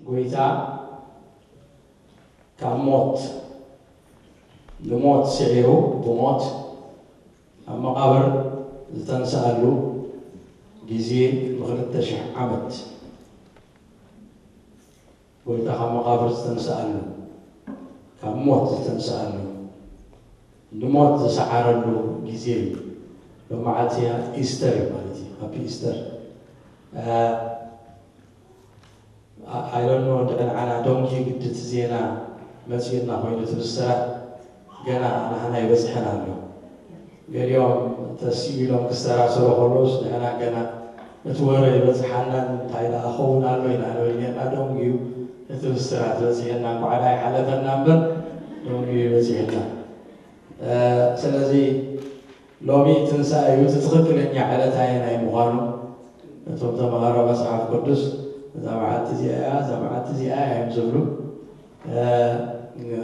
ጎይታ ካብ ሞት ንሞት ስዒሩ ብሞት ኣብ መቓብር ዝተንስኣሉ ግዜ ንክልተ ሽሕ ዓመት ጎይታ ካብ መቓብር ዝተንስኣሉ ካብ ሞት ዝተንስኣሉ ንሞት ዝሰዓረሉ ግዜ እዩ። ሎማዓልቲ ኢስተር እዩ ማለት እዩ። ሃፒ ኢስተር። ኣይለኖ ድሕን ዓና ዶንኪ ግድቲ ዜና መፅኡና ኮይኑ እቲ ብስራት ገና ናህና ይበፅሐን ኣሎ። ገሊኦም ተስኡ ኢሎም ክሰራሰሩ ከለውስ ንሕና ገና እቲ ወረ ይበፅሓናን እንታይ ደኣ ኸውን ኣሎ ኢና ንብል ነርና። ዶንግ እዩ እቲ ብስራት በፂሐና። እንኳዕ ደኣ ይሓለፈና እምበር ዶንግ እዩ ይበፂሐና። ስለዚ ሎሚ ትንሳኤ እዩ። እቲ ትኽክለኛ ዕለት ኣየናይ ምዃኑ እቶም ተምሃሮ መፅሓፍ ቅዱስ እዛ መዓልቲ እዚኣ እያ፣ እዛ መዓልቲ እዚኣ እያ እዮም ዝብሉ።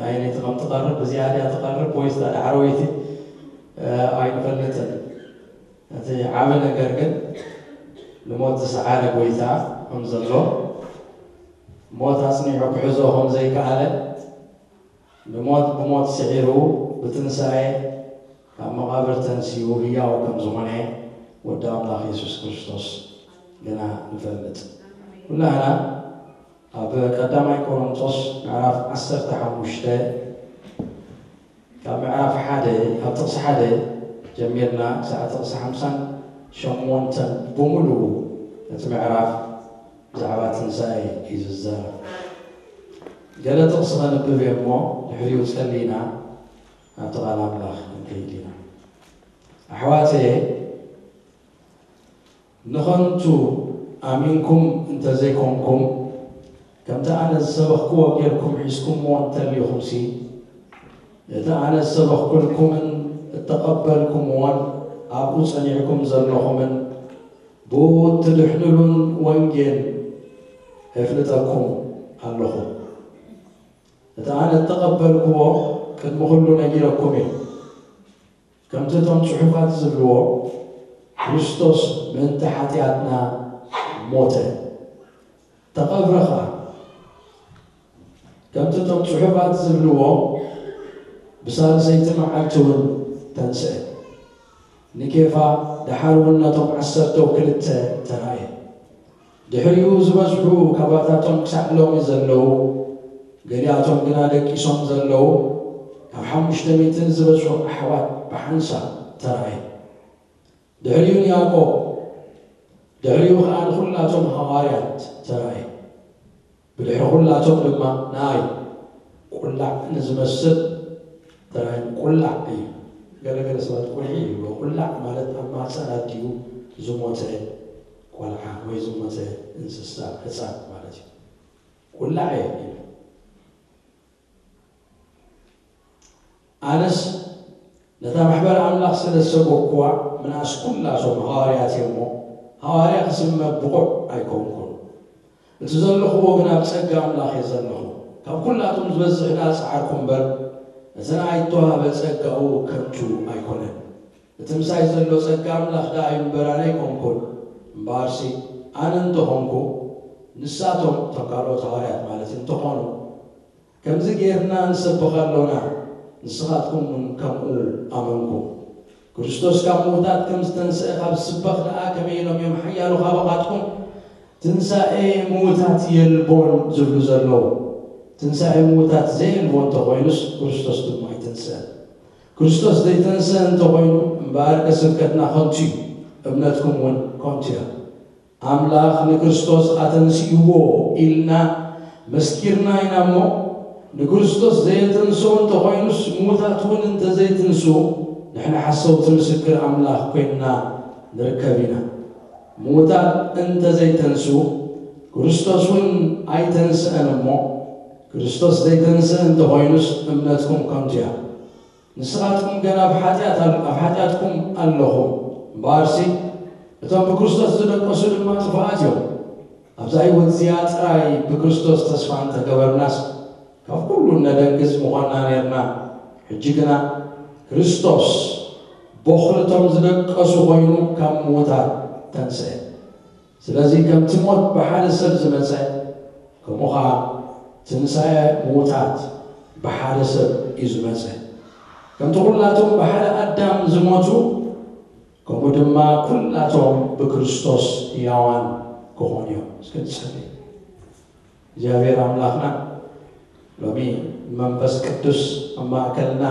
ኣየነይቲ ከም ትቐርብ፣ እዚኣ ድያ ትቐርብ ወይስ እታ ዳሕረወይቲ ኣይንፈልጥን። እቲ ዓቢ ነገር ግን ንሞት ዝሰዓረ ጎይታ ከም ዘሎ፣ ሞት ኣጽኒዑ ክሕዞ ከም ዘይከኣለ፣ ንሞት ብሞት ስዒሩ ብትንሳኤ ካብ መቓብር ተንሲኡ ህያው ከም ዝኾነ ወዲ ኣምላኽ የሱስ ክርስቶስ ግና ንፈልጥ። ኩላህና ኣብ ቀዳማይ ቆሮንቶስ ምዕራፍ ዓሰርተ ሓሙሽተ ካብ ምዕራፍ ሓደ ካብ ጥቕሲ ሓደ ጀሚርና ክሳዕ ጥቕሲ ሓምሳን ሸሞንተን ብምሉኡ እቲ ምዕራፍ ብዛዕባ ትንሳኤ እዩ ዝዛረብ። ገለ ጥቕሲ ከንብብ እየ እሞ ድሕሪኡ ጸሊና ኣብቲ ቃል ኣምላኽ ክንከይድ ኢና። ኣሕዋተየ ንኸንቱ ኣሚንኩም እንተዘይኮንኩም ከምቲ ኣነ ዝሰበኽክዎ ጌርኩም ሒዝኩምዎ እንተሊኹምሲ እቲ ኣነ ዝሰበኽኩልኩምን እተቐበልኩምዎን ኣብኡ ጸኒዕኩም ዘለኹምን ብኡ እትድሕኑሉን ወንጌል እፍልጠኩም ኣለኹ። እቲ ኣነ እተቐበልኩዎ ቅድሚ ኩሉ ነጊረኩም እየ። ከምቲ እቶም ጽሑፋት ዝብልዎ ክርስቶስ ምእንቲ ሓጢኣትና ሞተ፣ ተቐብረ ኸኣ። ከምቲ እቶም ጽሑፋት ዝብልዎ ብሳልሰይቲ መዓልቲ እውን ተንስአ። ንኬፋ ደሓር እውን ነቶም ዓሰርተው ክልተ ተራእየ። ድሕሪኡ ዝበዝሑ ካባታቶም ክሳዕ ሎሚ ዘለዉ፣ ገሊኣቶም ግና ደቂሶም ዘለዉ፣ ካብ ሓሙሽተ ሚእቲ ዝበዝሑ ኣሕዋት ብሓንሳብ ተራእየ። ድሕሪኡ ንያዕቆብ፣ ድሕሪኡ ኸኣ ንኹላቶም ሃዋርያት ተራእየ። ብድሕሪ ኹላቶም ድማ ንኣይ ቁላዕ ንዝመስል ተራእየኒ። ቁላዕ እዩ። ገለገለ ሰባት ቁልዒ ይብልዎ። ቁላዕ ማለት ኣብ ማህፀን ኣዲኡ ዝሞተ ቆልዓ ወይ ዝሞተ እንስሳ፣ ህፃን ማለት እዩ። ቁላዕ እየ ኢሉ። ኣነስ ነታ ማሕበር ኣምላኽ ስለ ዝሰበኩዋ፣ ምናስ ኩላቶም ሃዋርያት እየ እሞ፣ ሃዋርያ ክስመ ብቑዕ ኣይኮንኩን። እቲ ዘለኹዎ ግና ብጸጋ ኣምላኽ እየ ዘለኹ። ካብ ኩላቶም ዝበዝሕ ደኣ ጸዓርኩ እምበር፣ እቲ ንኣይ እተዋህበ ጸጋኡ ከንቱ ኣይኮነን። እቲ ምሳይ ዘሎ ጸጋ ኣምላኽ ደኣ እዩ እምበር፣ ኣነ ኣይኮንኩን። እምበኣርሲ፣ ኣነ እንተኾንኩ፣ ንሳቶም፣ እቶም ካልኦት ሃዋርያት ማለት እዩ፣ እንተኾኑ፣ ከምዚ ጌርና ንሰብኽ ኣሎና፣ ንስኻትኩም እውን ከምኡ ኣመንኩም። ክርስቶስ ካብ ምዉታት ከም ዝተንስአ ካብ ዝስበኽ ደኣ ከመይ ኢሎም እዮም ሓያሎ ካባኻትኩም ትንሳኤ ምዉታት የልቦን ዝብሉ ዘለዉ? ትንሳኤ ምዉታት ዘየልቦ እንተኾይኑስ ክርስቶስ ድማ ኣይተንስአን። ክርስቶስ ዘይተንስአ እንተኾይኑ እምበኣርከ ስብከትና ከንቱ እዩ፣ እምነትኩም እውን ከንቱ እያ። ኣምላኽ ንክርስቶስ ኣተንሲእዎ ኢልና መስኪርና ኢና እሞ፣ ንክርስቶስ ዘየተንስኦ እንተኾይኑስ፣ ምዉታት እውን እንተዘይትንስኡ፣ ንሕና ሓሰውቲ ምስክር ኣምላኽ ኮይንና ንርከብ ኢና። ምዉታት እንተዘይተንስኡ፣ ክርስቶስ እውን ኣይተንስአን እሞ፣ ክርስቶስ ዘይተንስእ እንተኾይኑስ፣ እምነትኩም ከንቱ እያ። ንስኻትኩም ገና ኣብ ሓጢኣት ኣል-፣ ኣብ ሓጢኣትኩም ኣለኹም። እምበኣርሲ፣ እቶም ብክርስቶስ ዝደቀሱ ድማ ጥፉኣት እዮም። ኣብዛ ህይወት እዚኣ ጥራይ ብክርስቶስ ተስፋ እንተገበርናስ፣ ካብ ኩሉ እነደንግጽ ምኾንና ኔርና። ሕጂ ግና፣ ክርስቶስ ቦኽሪ እቶም ዝደቀሱ ኮይኑ ካብ ምዉታት ተንስአ። ስለዚ፣ ከምቲ ሞት ብሓደ ሰብ ዝመጸ፣ ከምኡ ኸዓ ትንሳኤ ምዉታት ብሓደ ሰብ እዩ ዝመጸ። ከምቲ ኩላቶም ብሓደ ኣዳም ዝሞቱ፣ ከምኡ ድማ ኩላቶም ብክርስቶስ ህያዋን ክኾኑ እዮም። እስከ ንጸሊ። እግዚኣብሔር ኣምላኽና፣ ሎሚ መንፈስ ቅዱስ ኣብ ማእከልና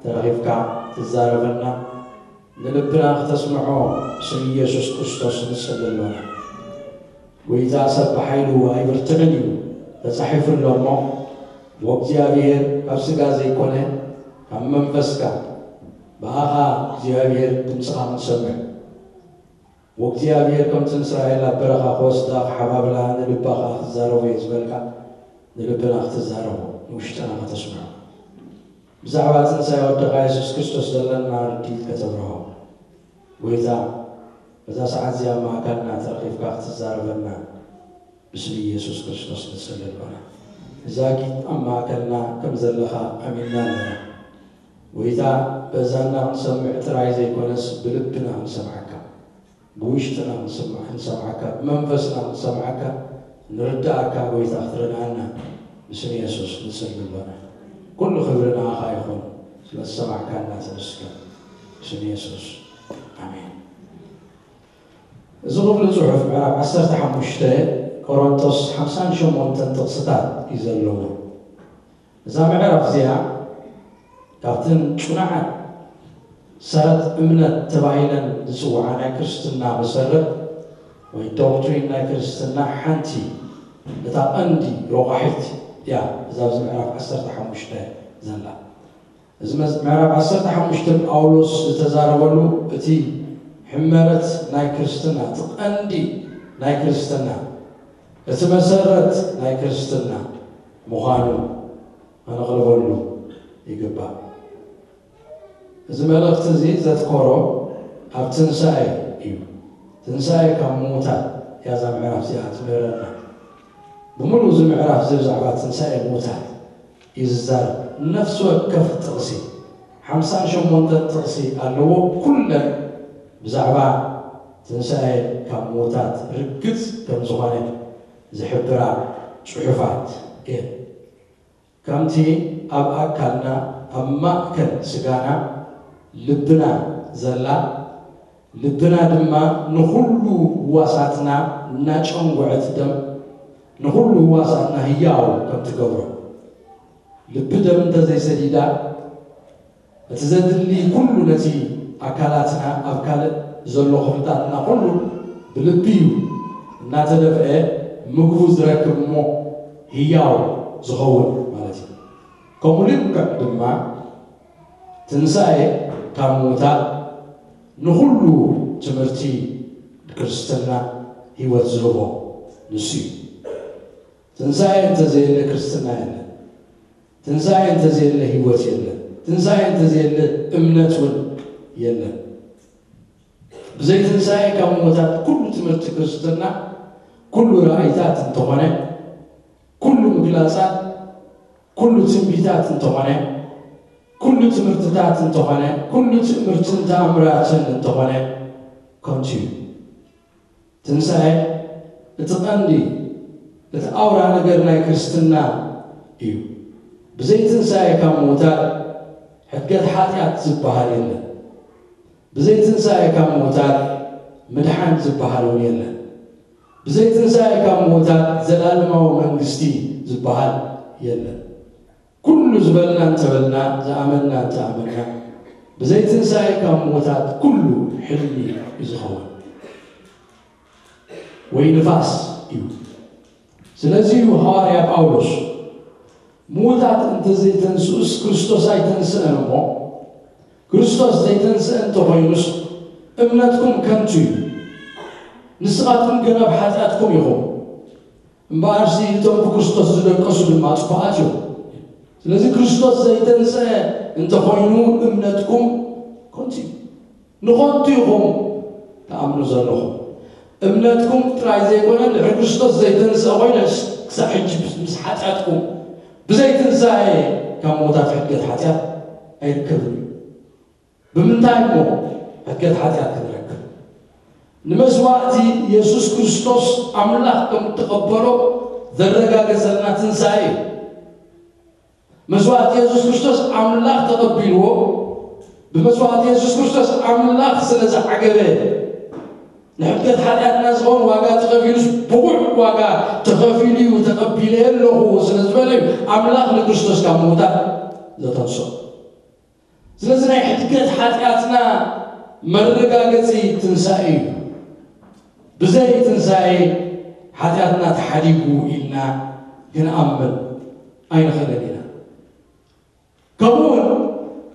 ተረኺብካ ትዛረበና፣ ንልብና ክተስምዖ ብስም ኢየሱስ ክርስቶስ ንጽሊ ኣሎና። ጎይታ ሰብ ብሓይሉ ኣይብርትዕን እዩ ተጻሒፉ ኣሎ እሞ፣ ወእግዚኣብሔር ካብ ስጋ ዘይኮነ ካብ መንፈስካ፣ ብኣኻ እግዚኣብሔር ድምፅኻ ክንሰምዕ፣ ወእግዚኣብሔር ከምቲ ንእስራኤል ኣብ በረኻ ክወስዳ ክሓባብላ ንልባ ኸዓ ክዛረቦ እየ ዝበልካ፣ ንልብና ክትዛረቦ፣ ንውሽጥና ከተስምዖ። ብዛዕባ ትንሳኤ ወድኻ የሱስ ክርስቶስ ዘለና ርድኢት ከተብርሆ። ጎይታ፣ በዛ ሰዓት እዚኣ ኣብ ማእከልና ተረኺብካ ክትዛረበና ብስም ኢየሱስ ክርስቶስ ንጽሊ ኣሎና። እዛ ጊት ኣብ ማእከልና ከም ዘለኻ ኣሚንና ኣለና። ጎይታ፣ በዛና ክንሰምዕ ጥራይ ዘይኮነስ ብልብና ክንሰምዓካ፣ ብውሽጥና ክንሰምዕ-፣ ክንሰምዓካ፣ ብመንፈስና ክንሰምዓካ፣ ንርዳኣካ ጎይታ ክትረድኣና ብስም የሱስ ንጽሊ ኣሎና። ኩሉ ክብሪ ንኣኻ ይኹን፣ ስለ ዝሰማዕካና ተመስገን። ብስም የሱስ፣ ኣሜን። እዚ ክፍሊ ጽሑፍ ምዕራፍ ዓሰርተ ሓሙሽተ ቆሮንቶስ ሓምሳን ሸሞንተን ጥቕስታት እዩ ዘለዎ። እዛ ምዕራፍ እዚኣ ካብተን ጽኑዓት ሰረት እምነት ተባሂለን ዝጽውዓ ናይ ክርስትና መሰረት ወይ ዶክትሪን ናይ ክርስትና ሓንቲ፣ እታ ቀንዲ ረቋሒት እያ። እዛ ኣብዚ ምዕራፍ ዓሰርተ ሓሙሽተ ዘላ፣ እዚ መዝ-፣ ምዕራፍ ዓሰርተ ሓሙሽተ ጳውሎስ ዝተዛረበሉ እቲ ሕመረት ናይ ክርስትና፣ እቲ ቀንዲ ናይ ክርስትና፣ እቲ መሰረት ናይ ክርስትና ምዃኑ ከነቕርበሉ ይግባእ። እዚ መልእኽቲ እዚ ዘትኮሮ ኣብ ትንሳኤ እዩ። ትንሳኤ ካብ ምዉታት እያ እዛ ምዕራፍ እዚኣ ትምህረና። ብምሉእ እዚ ምዕራፍ እዚ ብዛዕባ ትንሳኤ ምዉታት እዩ ዝዛረብ። ነፍሲ ወከፍ ጥቕሲ፣ ሓምሳን ሸሞንተን ጥቕሲ ኣለዎ። ኩለን ብዛዕባ ትንሳኤ ካብ ምዉታት ርግጽ ከም ዝኾነ ዝሕብራ ጽሑፋት እየን። ከምቲ ኣብ ኣካልና፣ ኣብ ማእከል ስጋና ልብና ዘላ፣ ልብና ድማ ንኹሉ ህዋሳትና እናጨንጎዐት ደም ንኹሉ ህዋሳትና ህያው ከም ትገብሮ፣ ልቢ ደም እንተዘይሰዲዳ፣ እቲ ዘድሊ ኩሉ ነቲ ኣካላትና ኣብ ካልእ ዘሎ ክፍልታትና ኩሉ ብልቢ እዩ እናተደፍአ ምግቡ ዝረክብ እሞ ህያው ዝኸውን ማለት እዩ። ከምኡ ልክዕ ድማ ትንሳኤ ካብ ምዉታት ንኹሉ ትምህርቲ ክርስትና ህይወት ዝህቦ ንሱ እዩ። ትንሳኤ እንተዘየለ ክርስትና የለን። ትንሳኤ እንተዘየለ ህይወት የለን። ትንሳኤ እንተዘየለ እምነት እውን የለን። ብዘይ ትንሳኤ ካብ ምዉታት ኩሉ ትምህርቲ ክርስትና፣ ኩሉ ራእይታት እንተኾነ፣ ኩሉ ምግላጻት፣ ኩሉ ትንቢታት እንተኾነ፣ ኩሉ ትምህርትታት እንተኾነ፣ ኩሉ ትምህርትን ተኣምራትን እንተኾነ ከንቱ እዩ። ትንሳኤ እቲ ቀንዲ፣ እቲ ኣውራ ነገር ናይ ክርስትና እዩ። ብዘይ ትንሳኤ ካብ ምዉታት ሕድገት ሓጢኣት ዝበሃል የለን። ብዘይ ትንሳኤ ካብ ምዉታት ምድሓን ዝበሃል እውን የለን። ብዘይ ትንሳኤ ካብ ምዉታት ዘለኣለማዊ መንግስቲ ዝበሃል የለን። ኩሉ ዝበልና እንተበልና፣ ዝኣመንና እንተኣመንና፣ ብዘይ ትንሳኤ ካብ ምዉታት ኩሉ ሕልሚ እዩ ዝኸውን። ወይ ንፋስ እዩ። ስለዚ እዩ ሃዋርያ ጳውሎስ፣ ምዉታት እንተዘይተንስኡስ ክርስቶስ ኣይተንስአን እሞ፣ ክርስቶስ ዘይተንስአ እንተኾይኑስ እምነትኩም ከንቱ እዩ። ንስኻትኩም ገና ኣብ ሓጢኣትኩም ኢኹም። እምበኣርሲ እቶም ብክርስቶስ ዝደቀሱ ድማ ጽቡቓት እዮም። ስለዚ ክርስቶስ ዘይተንስአ እንተኾይኑ እምነትኩም ከንቱ እዩ። ንኸንቱ ኢኹም ትኣምኑ ዘለኹም። እምነትኩም ጥራይ ዘይኮነ፣ ድሕሪ ክርስቶስ ዘይተንስአ ኮይነስ፣ ክሳዕ ሕጂ ምስ፣ ምስ ሓጢኣትኩም ብዘይ ትንሳኤ ካብ ምዉታት ሕድገት ሓጢኣት ኣይርከብን እዩ። ብምንታይ እሞ ሕድገት ሓጢኣት ክንረክብ? ንመስዋእቲ የሱስ ክርስቶስ ኣምላኽ ከም እተቐበሎ ዘረጋገጸልና ትንሳኤ እዩ። መስዋእቲ የሱስ ክርስቶስ ኣምላኽ ተቐቢልዎ፣ ብመስዋእቲ የሱስ ክርስቶስ ኣምላኽ ስለ ዝዓገበ፣ ንሕድገት ሓጢኣትና ዝኸውን ዋጋ ተኸፊሉስ፣ ብቑዕ ዋጋ ተኸፊሉ እዩ፣ ተቐቢለ ኣለኹ ስለ ዝበለ እዩ ኣምላኽ ንክርስቶስ ካብ ምውታት ዘተንስኦ። ስለዚ ናይ ሕድገት ሓጢኣትና መረጋገጺ ትንሳኤ እዩ። ብዘይ ትንሳኤ ሓጢኣትና ተሓዲጉ ኢልና ክንኣምን ኣይንኽእልን ኢና። ከምኡ እውን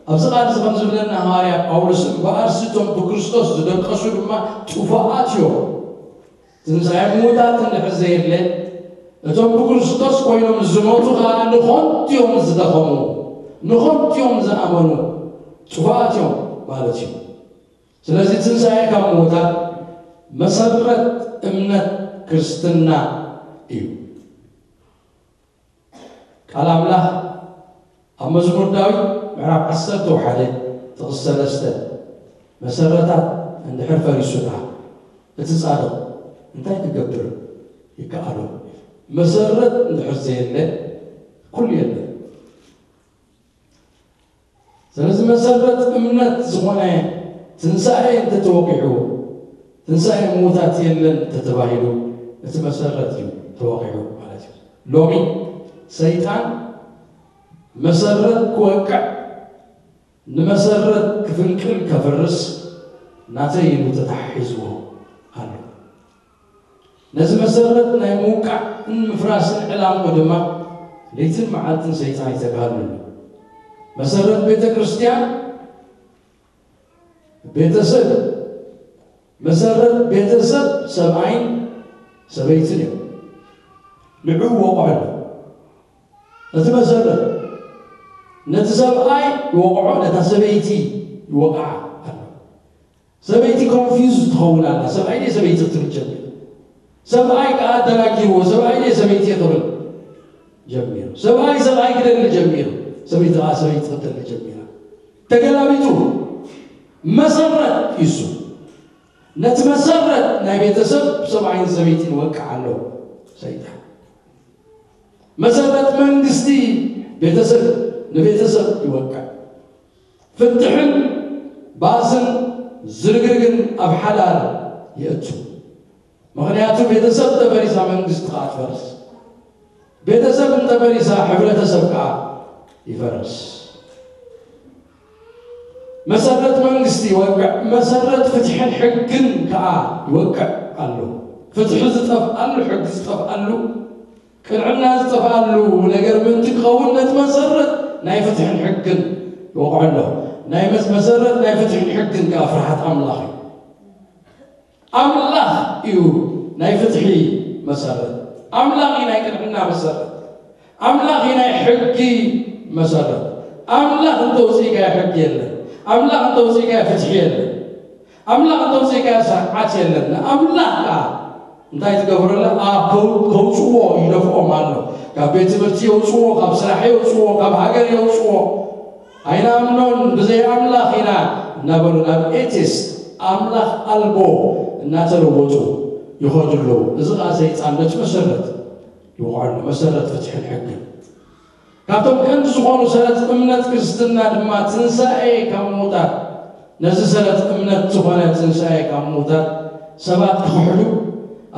ኣብዚ ቃል እዚ ከም ዝብለና ሃዋርያ ጳውሎስ፣ እምበኣርሲ እቶም ብክርስቶስ ዝደቀሱ ድማ ጥፉኣት እዮም። ትንሳኤ ምዉታት እንድሕር ዘየለ፣ እቶም ብክርስቶስ ኮይኖም ዝሞቱ ኸዓ ንኾንቲ እዮም ዝደኸሙ፣ ንኾንቲ እዮም ዝኣመኑ፣ ጥፉኣት እዮም ማለት እዩ። ስለዚ ትንሳኤ ካብ ምዉታት መሰረት እምነት ክርስትና እዩ። ቃል ኣምላኽ ኣብ መዝሙር ዳዊት ምዕራፍ ዓሰርተ ሓደ ጥቕሲ ሰለስተ፣ መሰረታት እንድሕር ፈሪሱና እቲ ጻድቕ እንታይ ክገብር ይከኣሎ? መሰረት እንድሕር ዘየለ ኩሉ የለን። ስለዚ መሰረት እምነት ዝኾነ ትንሳኤ እንተተወቂዑ፣ ትንሳኤ ምዉታት የለን እንተተባሂሉ፣ እቲ መሰረት እዩ ተወቂዑ ማለት እዩ። ሎሚ ሰይጣን መሰረት ክወቅዕ፣ ንመሰረት ክፍንቅል ከፍርስ ናተይ ኢሉ ተታሒዝዎ ኣሎ። ነዚ መሰረት ናይ ምውቃዕን ምፍራስን ዕላምኡ ድማ ለይትን መዓልትን ሰይጣን ይተግሃሉ ኣሎ። መሰረት ቤተ ክርስቲያን ቤተሰብ፣ መሰረት ቤተሰብ ሰብኣይን ሰበይትን እዮም። ንዕኡ ወቕዖ ኣሎ። እቲ መሰረት ነቲ ሰብኣይ ይወቕዖ፣ ነታ ሰበይቲ ይወቕዓ ኣሎ። ሰበይቲ ኮንፊውዝ ትኸውን ኣላ። ሰብኣይ ድየ ሰበይቲ ክትብል ጀሚሩ። ሰብኣይ ከኣ ኣደናጊርዎ፣ ሰብኣይ ድየ ሰበይቲ እየ ክብል ጀሚሩ። ሰብኣይ ሰብኣይ ክደሊ ጀሚሩ። ሰበይቲ ከኣ ሰበይቲ ክትደሊ ጀሚራ። ተገላቢጡ መሰረት እዩ እሱ። ነቲ መሰረት ናይ ቤተሰብ ሰብኣይን ሰበይትን ይወቅዕ ኣሎ ሰይጣን። መሰረት መንግስቲ ቤተሰብ ንቤተሰብ ይወቅዕ። ፍትሕን ባእስን ዝርግርግን ኣብ ሓዳር የእቱ። ምኽንያቱ ቤተሰብ እንተፈሪሳ መንግስቲ ከኣ ትፈርስ። ቤተሰብ እንተፈሪሳ ሕብረተሰብ ከኣ ይፈርስ። መሰረት መንግስቲ ይወቅዕ፣ መሰረት ፍትሕን ሕግን ከኣ ይወቅዕ ኣሎ። ፍትሒ ዝጠፍኣሉ፣ ሕጊ ዝጠፍኣሉ፣ ቅንዕና ዝጠፍኣሉ ነገር ምእንቲ ክኸውን ነቲ መሰረት ናይ ፍትሕን ሕግን ይወቕዖ ኣሎ። ናይ መስ-፣ መሰረት ናይ ፍትሕን ሕግን ከኣ ፍርሃት ኣምላኽ እዩ። ኣምላኽ እዩ ናይ ፍትሒ መሰረት። ኣምላኽ እዩ ናይ ቅንዕና መሰረት። ኣምላኽ እዩ ናይ ሕጊ መሰረት። ኣምላኽ እንተውፅኢካዮ ሕጊ የለን። ኣምላኽ እንተውፅኢካዮ ፍትሒ የለን። ኣምላኽ እንተውፅኢካዮ ስርዓት የለን። ንኣምላኽ ከኣ እንታይ ትገብረለ? ኣብ ከው-፣ ከውፅዎ ይደፍኦም ኣሎ። ካብ ቤት ትምህርቲ የውፅዎ፣ ካብ ስራሕ የውፅዎ፣ ካብ ሃገር የውፅዎ። ኣይንኣምኖን፣ ብዘይ ኣምላኽ ኢና እናበሉ ናብ ኤቲስት፣ ኣምላኽ ኣልቦ እናተለወጡ ይኸዱ ኣለዉ። እዚ ኸኣ ሰይጣን ነቲ መሰረት ይወቕዖ ኣሎ፣ መሰረት ፍትሕን ሕግን። ካብቶም ቀንዲ ዝኾኑ ሰረት እምነት ክርስትና ድማ ትንሳኤ ካብ ምዉታት። ነዚ ሰረት እምነት ዝኾነ ትንሳኤ ካብ ምዉታት ሰባት ክኽሕዱ፣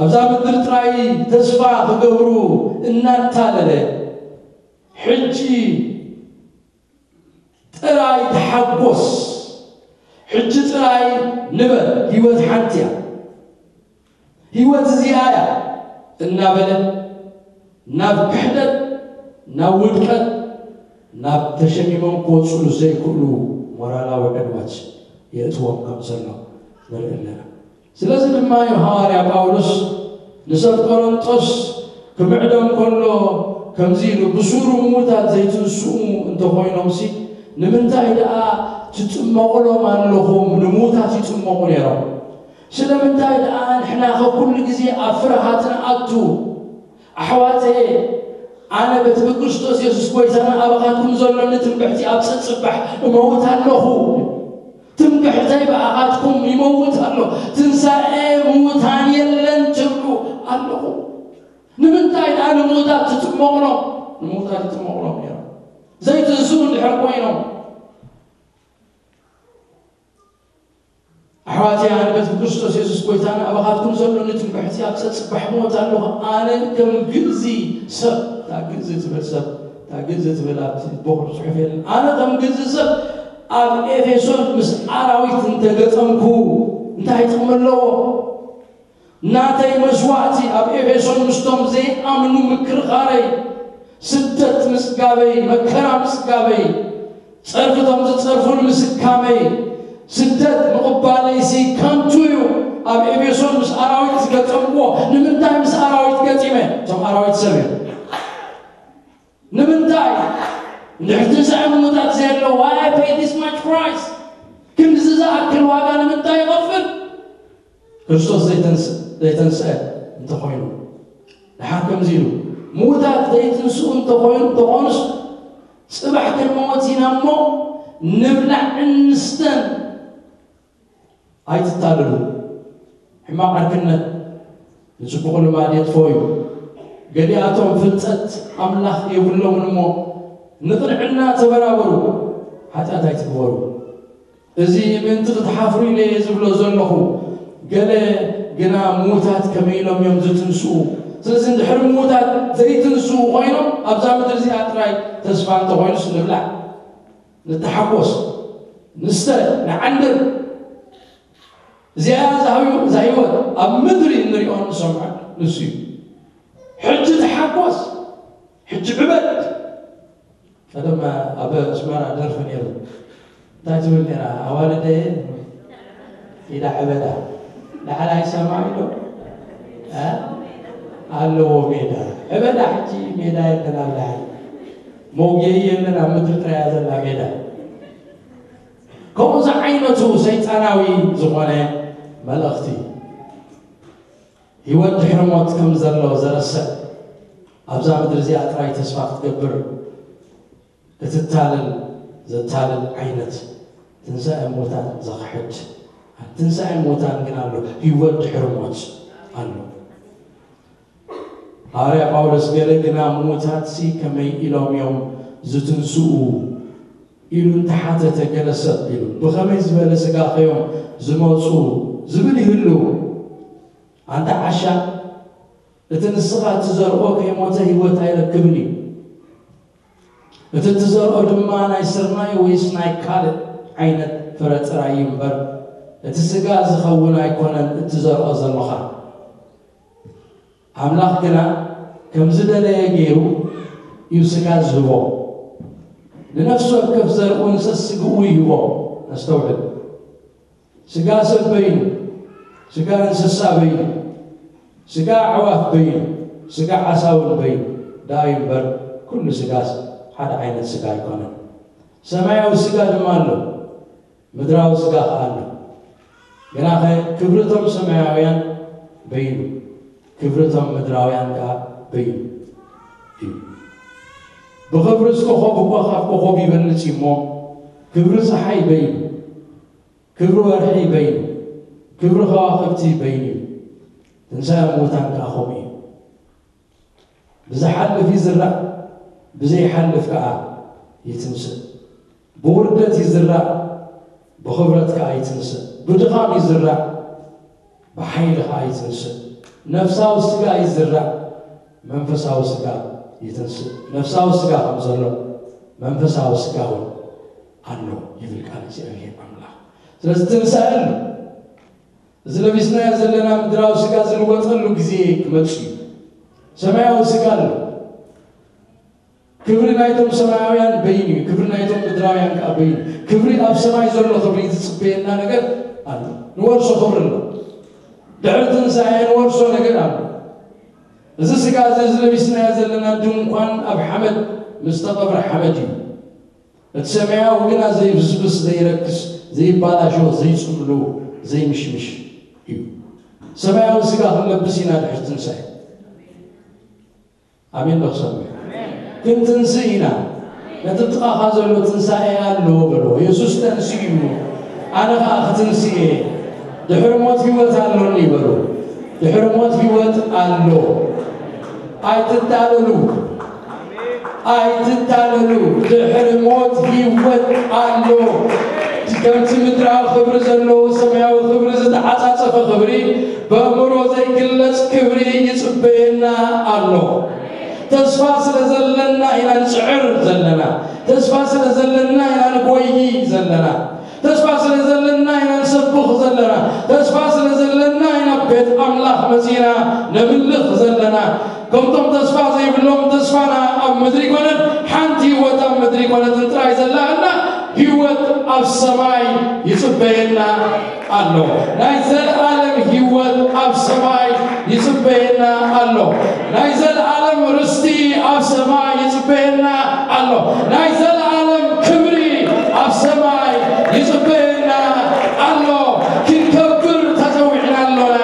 ኣብዛ ምድሪ ጥራይ ተስፋ ክገብሩ እናታለለ፣ ሕጂ ጥራይ ተሓጎስ፣ ሕጂ ጥራይ ንበር፣ ህይወት ሓንቲ እያ፣ ህይወት እዚኣ እያ እናበለ ናብ ክሕደት፣ ናብ ውድቀት፣ ናብ ተሸሚሞም ክወፅሉ ዘይክእሉ ሞራላዊ ዕንወት የእትዎም ከም ዘሎ ንርኢ ኣለና። ስለዚ ድማ እዩ ሃዋርያ ጳውሎስ ንሰብ ቆሮንጦስ ክምዕዶም ከሎ ከምዚ ኢሉ፣ ብሱሩ ምዉታት ዘይትንስኡ እንተኾይኖምሲ፣ ንምንታይ ደኣ ትጥመቑሎም ኣለኹም? ንምዉታት ይጥመቑ ነይሮም። ስለምንታይ ደኣ ንሕናኸ ኩሉ ግዜ ኣብ ፍርሃት ንኣቱ? ኣሕዋተየ፣ ኣነ በቲ ብክርስቶስ የሱስ ጐይታና ኣባኻትኩም ዘሎኒ ትምክሕቲ ኣብ ጸጽባሕ እመውት ኣለኹ። ትምክሕተይ ብኣኻትኩም ይመውት ኣሎ። ትንሳኤ ምዉታን የለን ትብሉ ኣለኹ። ንምንታይ ደኣ ንምዉታት ትጥመቑሎም? ንምዉታት ይጥመቑሎም ነይሮም። ዘይትንስኡ እንድሕር ኮይኖም፣ ኣሕዋትያ፣ ንበትኪ ክርስቶስ የሱስ ጐይታና፣ ኣባኻትኩም ዘሎ ንትንክሕቲ ኣብ ጸጽባሕ ሞት ኣለኹ። ኣነ ከም ግእዚ ሰብ፣ እታ ግእዚ ትብል ሰብ፣ እታ ግእዚ ትብል ኣብቲ ቦቕሪ ጽሑፍ የለን። ኣነ ከም ግእዚ ሰብ ኣብ ኤፌሶን ምስ ኣራዊት እንተገጠምኩ እንታይ ጥቕሚ ኣለዎ? ናተይ መስዋዕቲ ኣብ ኤፌሶን ምስቶም ዘይኣምኑ ምክርኻረይ፣ ስደት ምጽጋበይ፣ መከራ ምጽጋበይ፣ ጸርፍቶም ዝጸርፉን ምስካመይ፣ ስደት ምቕባለይሲ ከንቱ እዩ። ኣብ ኤፌሶን ምስ ኣራዊት ዝገጠምዎ፣ ንምንታይ ምስ ኣራዊት ገጢመ? እቶም ኣራዊት ሰብ እዮም። ንምንታይ? እንድሕር ትንሳኤ ምዉታት ዘየሎ፣ why I pay this much price? ክንድዚ ዝኣክል ዋጋ ንምንታይ ይኸፍል? ክርስቶስ ዘይተንስ-፣ ዘይተንስአ እንተኾይኑ፣ ደሓር ከምዚ ኢሉ፣ ምዉታት ዘይትንስኡ እንተኾይኑ፣ እንተኾኑስ፣ ጽባሕ ክንመወት ኢና እሞ፣ ንብላዕን ንስተን፣ ኣይትታለሉ። ሕማቕ ዕርክነት ንጽቡቕ ልማድ የጥፍኦ እዩ። ገሊኣቶም ፍልጠት ኣምላኽ የብሎምን እሞ፣ ንቕንዕና ተበራበሩ፣ ሓጢኣት ኣይትግበሩ። እዚ ምእንቲ ክትሓፍሩ ኢለ እየ ዝብሎ ዘለኹ። ገለ ግና ምዉታት ከመይ ኢሎም እዮም ዝትንስኡ? ስለዚ እንድሕር ምዉታት ዘይትንስኡ ኮይኖም፣ ኣብዛ ምድሪ እዚኣ ጥራይ ተስፋ እንተኾይኑስ ንብላዕ፣ ንተሓጎስ፣ ንስተ፣ ንዓንድር። እዚኣ እዛ ህይወት፣ እዛ ህይወት ኣብ ምድሪ እንሪኦን ንሰምዖን ንሱ እዩ። ሕጂ ተሓጎስ፣ ሕጂ ዕበድ። ቀደም ኣብ ኣስመራ ደርፊ ነይሩ። እንታይ ትብል ነይራ? ኣዋልደ ኢዳ ዕበዳ፣ ላዕላይ ሰማይ ዶ? እ? ኣለዎ ሜዳ። ዕበዳ፣ ሕጂ ሜዳ የለን ኣብ ላዕሊ። መውገዪ የለን፣ ኣብ ምድሪ ጥራይ እያ ዘላ ሜዳ። ከምኡ ዝዓይነቱ ሰይጣናዊ ዝኾነ መልእኽቲ፣ ህይወት ድሕሪ ሞት ከም ዘሎ ዘረስዕ፣ ኣብዛ ምድሪ እዚኣ ጥራይ ተስፋ ክትገብር እትታለል፣ ዘታልል ዓይነት ትንሳኤ ሙታን ዘኽሕድ። ትንሳኤ ሙታን ግን ኣሎ፣ ህይወት ድሕሪ ሞት ኣሎ። ሃዋርያ ጳውሎስ፣ "ገለ ግና ምዉታትሲ ከመይ ኢሎም እዮም ዝትንስኡ?" ኢሉ እንተሓተተ፣ ገለ ሰብ ኢሉ፣ "ብኸመይ ዝበለ ስጋኸ እዮም ዝመጹ?" ዝብል ይህሉ። ኣንታ ዓሻ፣ እቲ ንስኻ እትዘርኦ ከይሞተ ህይወት ኣይረክብን እዩ። እቲ እትዘርኦ ድማ ናይ ስርናይ ወይስ ናይ ካልእ ዓይነት ፍረ ጥራይ እዩ እምበር፣ እቲ ስጋ ዝኸውን ኣይኮነን እትዘርኦ ዘሎኻ። ኣምላኽ ግና ከም ዝደለየ ገይሩ እዩ ስጋ ዝህቦ። ንነፍሲ ወከፍ ዘርኡ ንሰስግኡ ይህቦ። ነስተውዕል። ስጋ ሰብ በይኑ፣ ስጋ እንስሳ በይኑ፣ ስጋ ኣዕዋፍ በይኑ፣ ስጋ ዓሳ እውን በይኑ ደኣ እዩ እምበር፣ ኩሉ ስጋስ ሓደ ዓይነት ስጋ ኣይኮነን። ሰማያዊ ስጋ ድማ ኣሎ፣ ምድራዊ ስጋ ኸኣ ኣሎ። ግናኸ ክብሪ እቶም ሰማያውያን በይኑ፣ ክብሪ እቶም ምድራውያን ከኣ በይኑ እዩ። ብኽብሪ ኮኸብ እኳ ካብ ኮኸብ ይበልጽ እዩ እሞ፣ ክብሪ ጸሓይ በይኑ፣ ክብሪ ወርሒ በይኑ፣ ክብሪ ከዋኽብቲ በይኑ እዩ። ትንሳኤ ምዉታን ከኣ ከምኡ እዩ። ብዝሓልፍ ይዝራእ፣ ብዘይሓልፍ ከኣ ይትንስእ። ብውርደት ይዝራእ፣ ብኽብረት ከኣ ይትንስእ። ብድኻም ይዝራእ፣ ብሓይሊ ከኣ ይትንስእ። ነፍሳዊ ስጋ ይዝራእ፣ መንፈሳዊ ስጋ ይትንስእ። ነፍሳዊ ስጋ ከም ዘሎ መንፈሳዊ ስጋ እውን ኣሎ ይብል ቃል እግዚኣብሔር ኣምላኽ። ስለዚ ትንሳኤ ኣሎ። እዚ ለቢስናዮ ዘለና ምድራዊ ስጋ ዝልወጠሉ ግዜ ክመጽእ እዩ። ሰማያዊ ስጋ ኣሎ። ክብሪ ናይቶም ሰማያውያን በይኑ እዩ፣ ክብሪ ናይቶም ምድራውያን ከኣ በይኑ። ክብሪ፣ ኣብ ሰማይ ዘሎ ክብሪ ዝጽበየና ነገር ኣሎ። ንወርሶ ክብሪ ኣሎ። ድሕሪ ትንሳኤ ንወርሶ ነገር ኣሎ። እዚ ስጋ እዚ፣ እዚ ለቢስናዮ ዘለና ድንኳን ኣብ ሓመድ ምስ ተቐብረ ሓመድ እዩ። እቲ ሰማያዊ ግና ዘይብስብስ፣ ዘይረክስ፣ ዘይባላሾ፣ ዘይጽምሉ፣ ዘይምሽምሽ እዩ። ሰማያዊ ስጋ ክንለብስ ኢና ድሕሪ ትንሳኤ። ኣሜን ዶ ክሰምዕ? ክንትንስእ ኢና። ነቲ ጥቓኻ ዘሎ፣ "ትንሳኤ ኣሎ" በሎ። "የሱስ ተንሲኡ እዩ፣ ኣነ ኸኣ ክትንስእ እየ። ድሕሪ ሞት ህይወት ኣሎኒ" በሎ። ድሕሪ ሞት ህይወት ኣሎ። ኣይትታለሉ፣ ኣይትታለሉ። ድሕሪ ሞት ህይወት ኣሎ። ከምቲ ምድራዊ ክብሪ ዘለዎ ሰማያዊ ክብሪ ዝተዓጻጸፈ ክብሪ፣ በእምሮ ዘይግለጽ ክብሪ ይጽበየና ኣሎ። ተስፋ ስለ ዘለና ኢና ንጽዕር ዘለና። ተስፋ ስለ ዘለና ኢና ንጎይ ዘለና። ተስፋ ስለ ዘለና ኢና ንሰብኽ ዘለና። ተስፋ ስለ ዘለና ኢና ቤት ኣምላኽ መጺና ነምልኽ ዘለና። ከምቶም ተስፋ ዘይብሎም፣ ተስፋና ኣብ ምድሪ ይኮነን፣ ሓንቲ ህይወት ኣብ ምድሪ ይኮነትን ጥራይ ዘላና፣ ህይወት ኣብ ሰማይ ይጽበየና ኣሎ። ናይ ዘለኣለም ህይወት ኣብ ሰማይ ይጽበየና ኣሎ። ናይ ዘለኣለም ርስቲ ኣብ ሰማይ ይጽበየና ኣሎ። ናይ ዘለኣለም ክብሪ ኣብ ሰማይ ይጽበየና ኣሎ። ክንከብር ተጸዊዕና ኣሎና።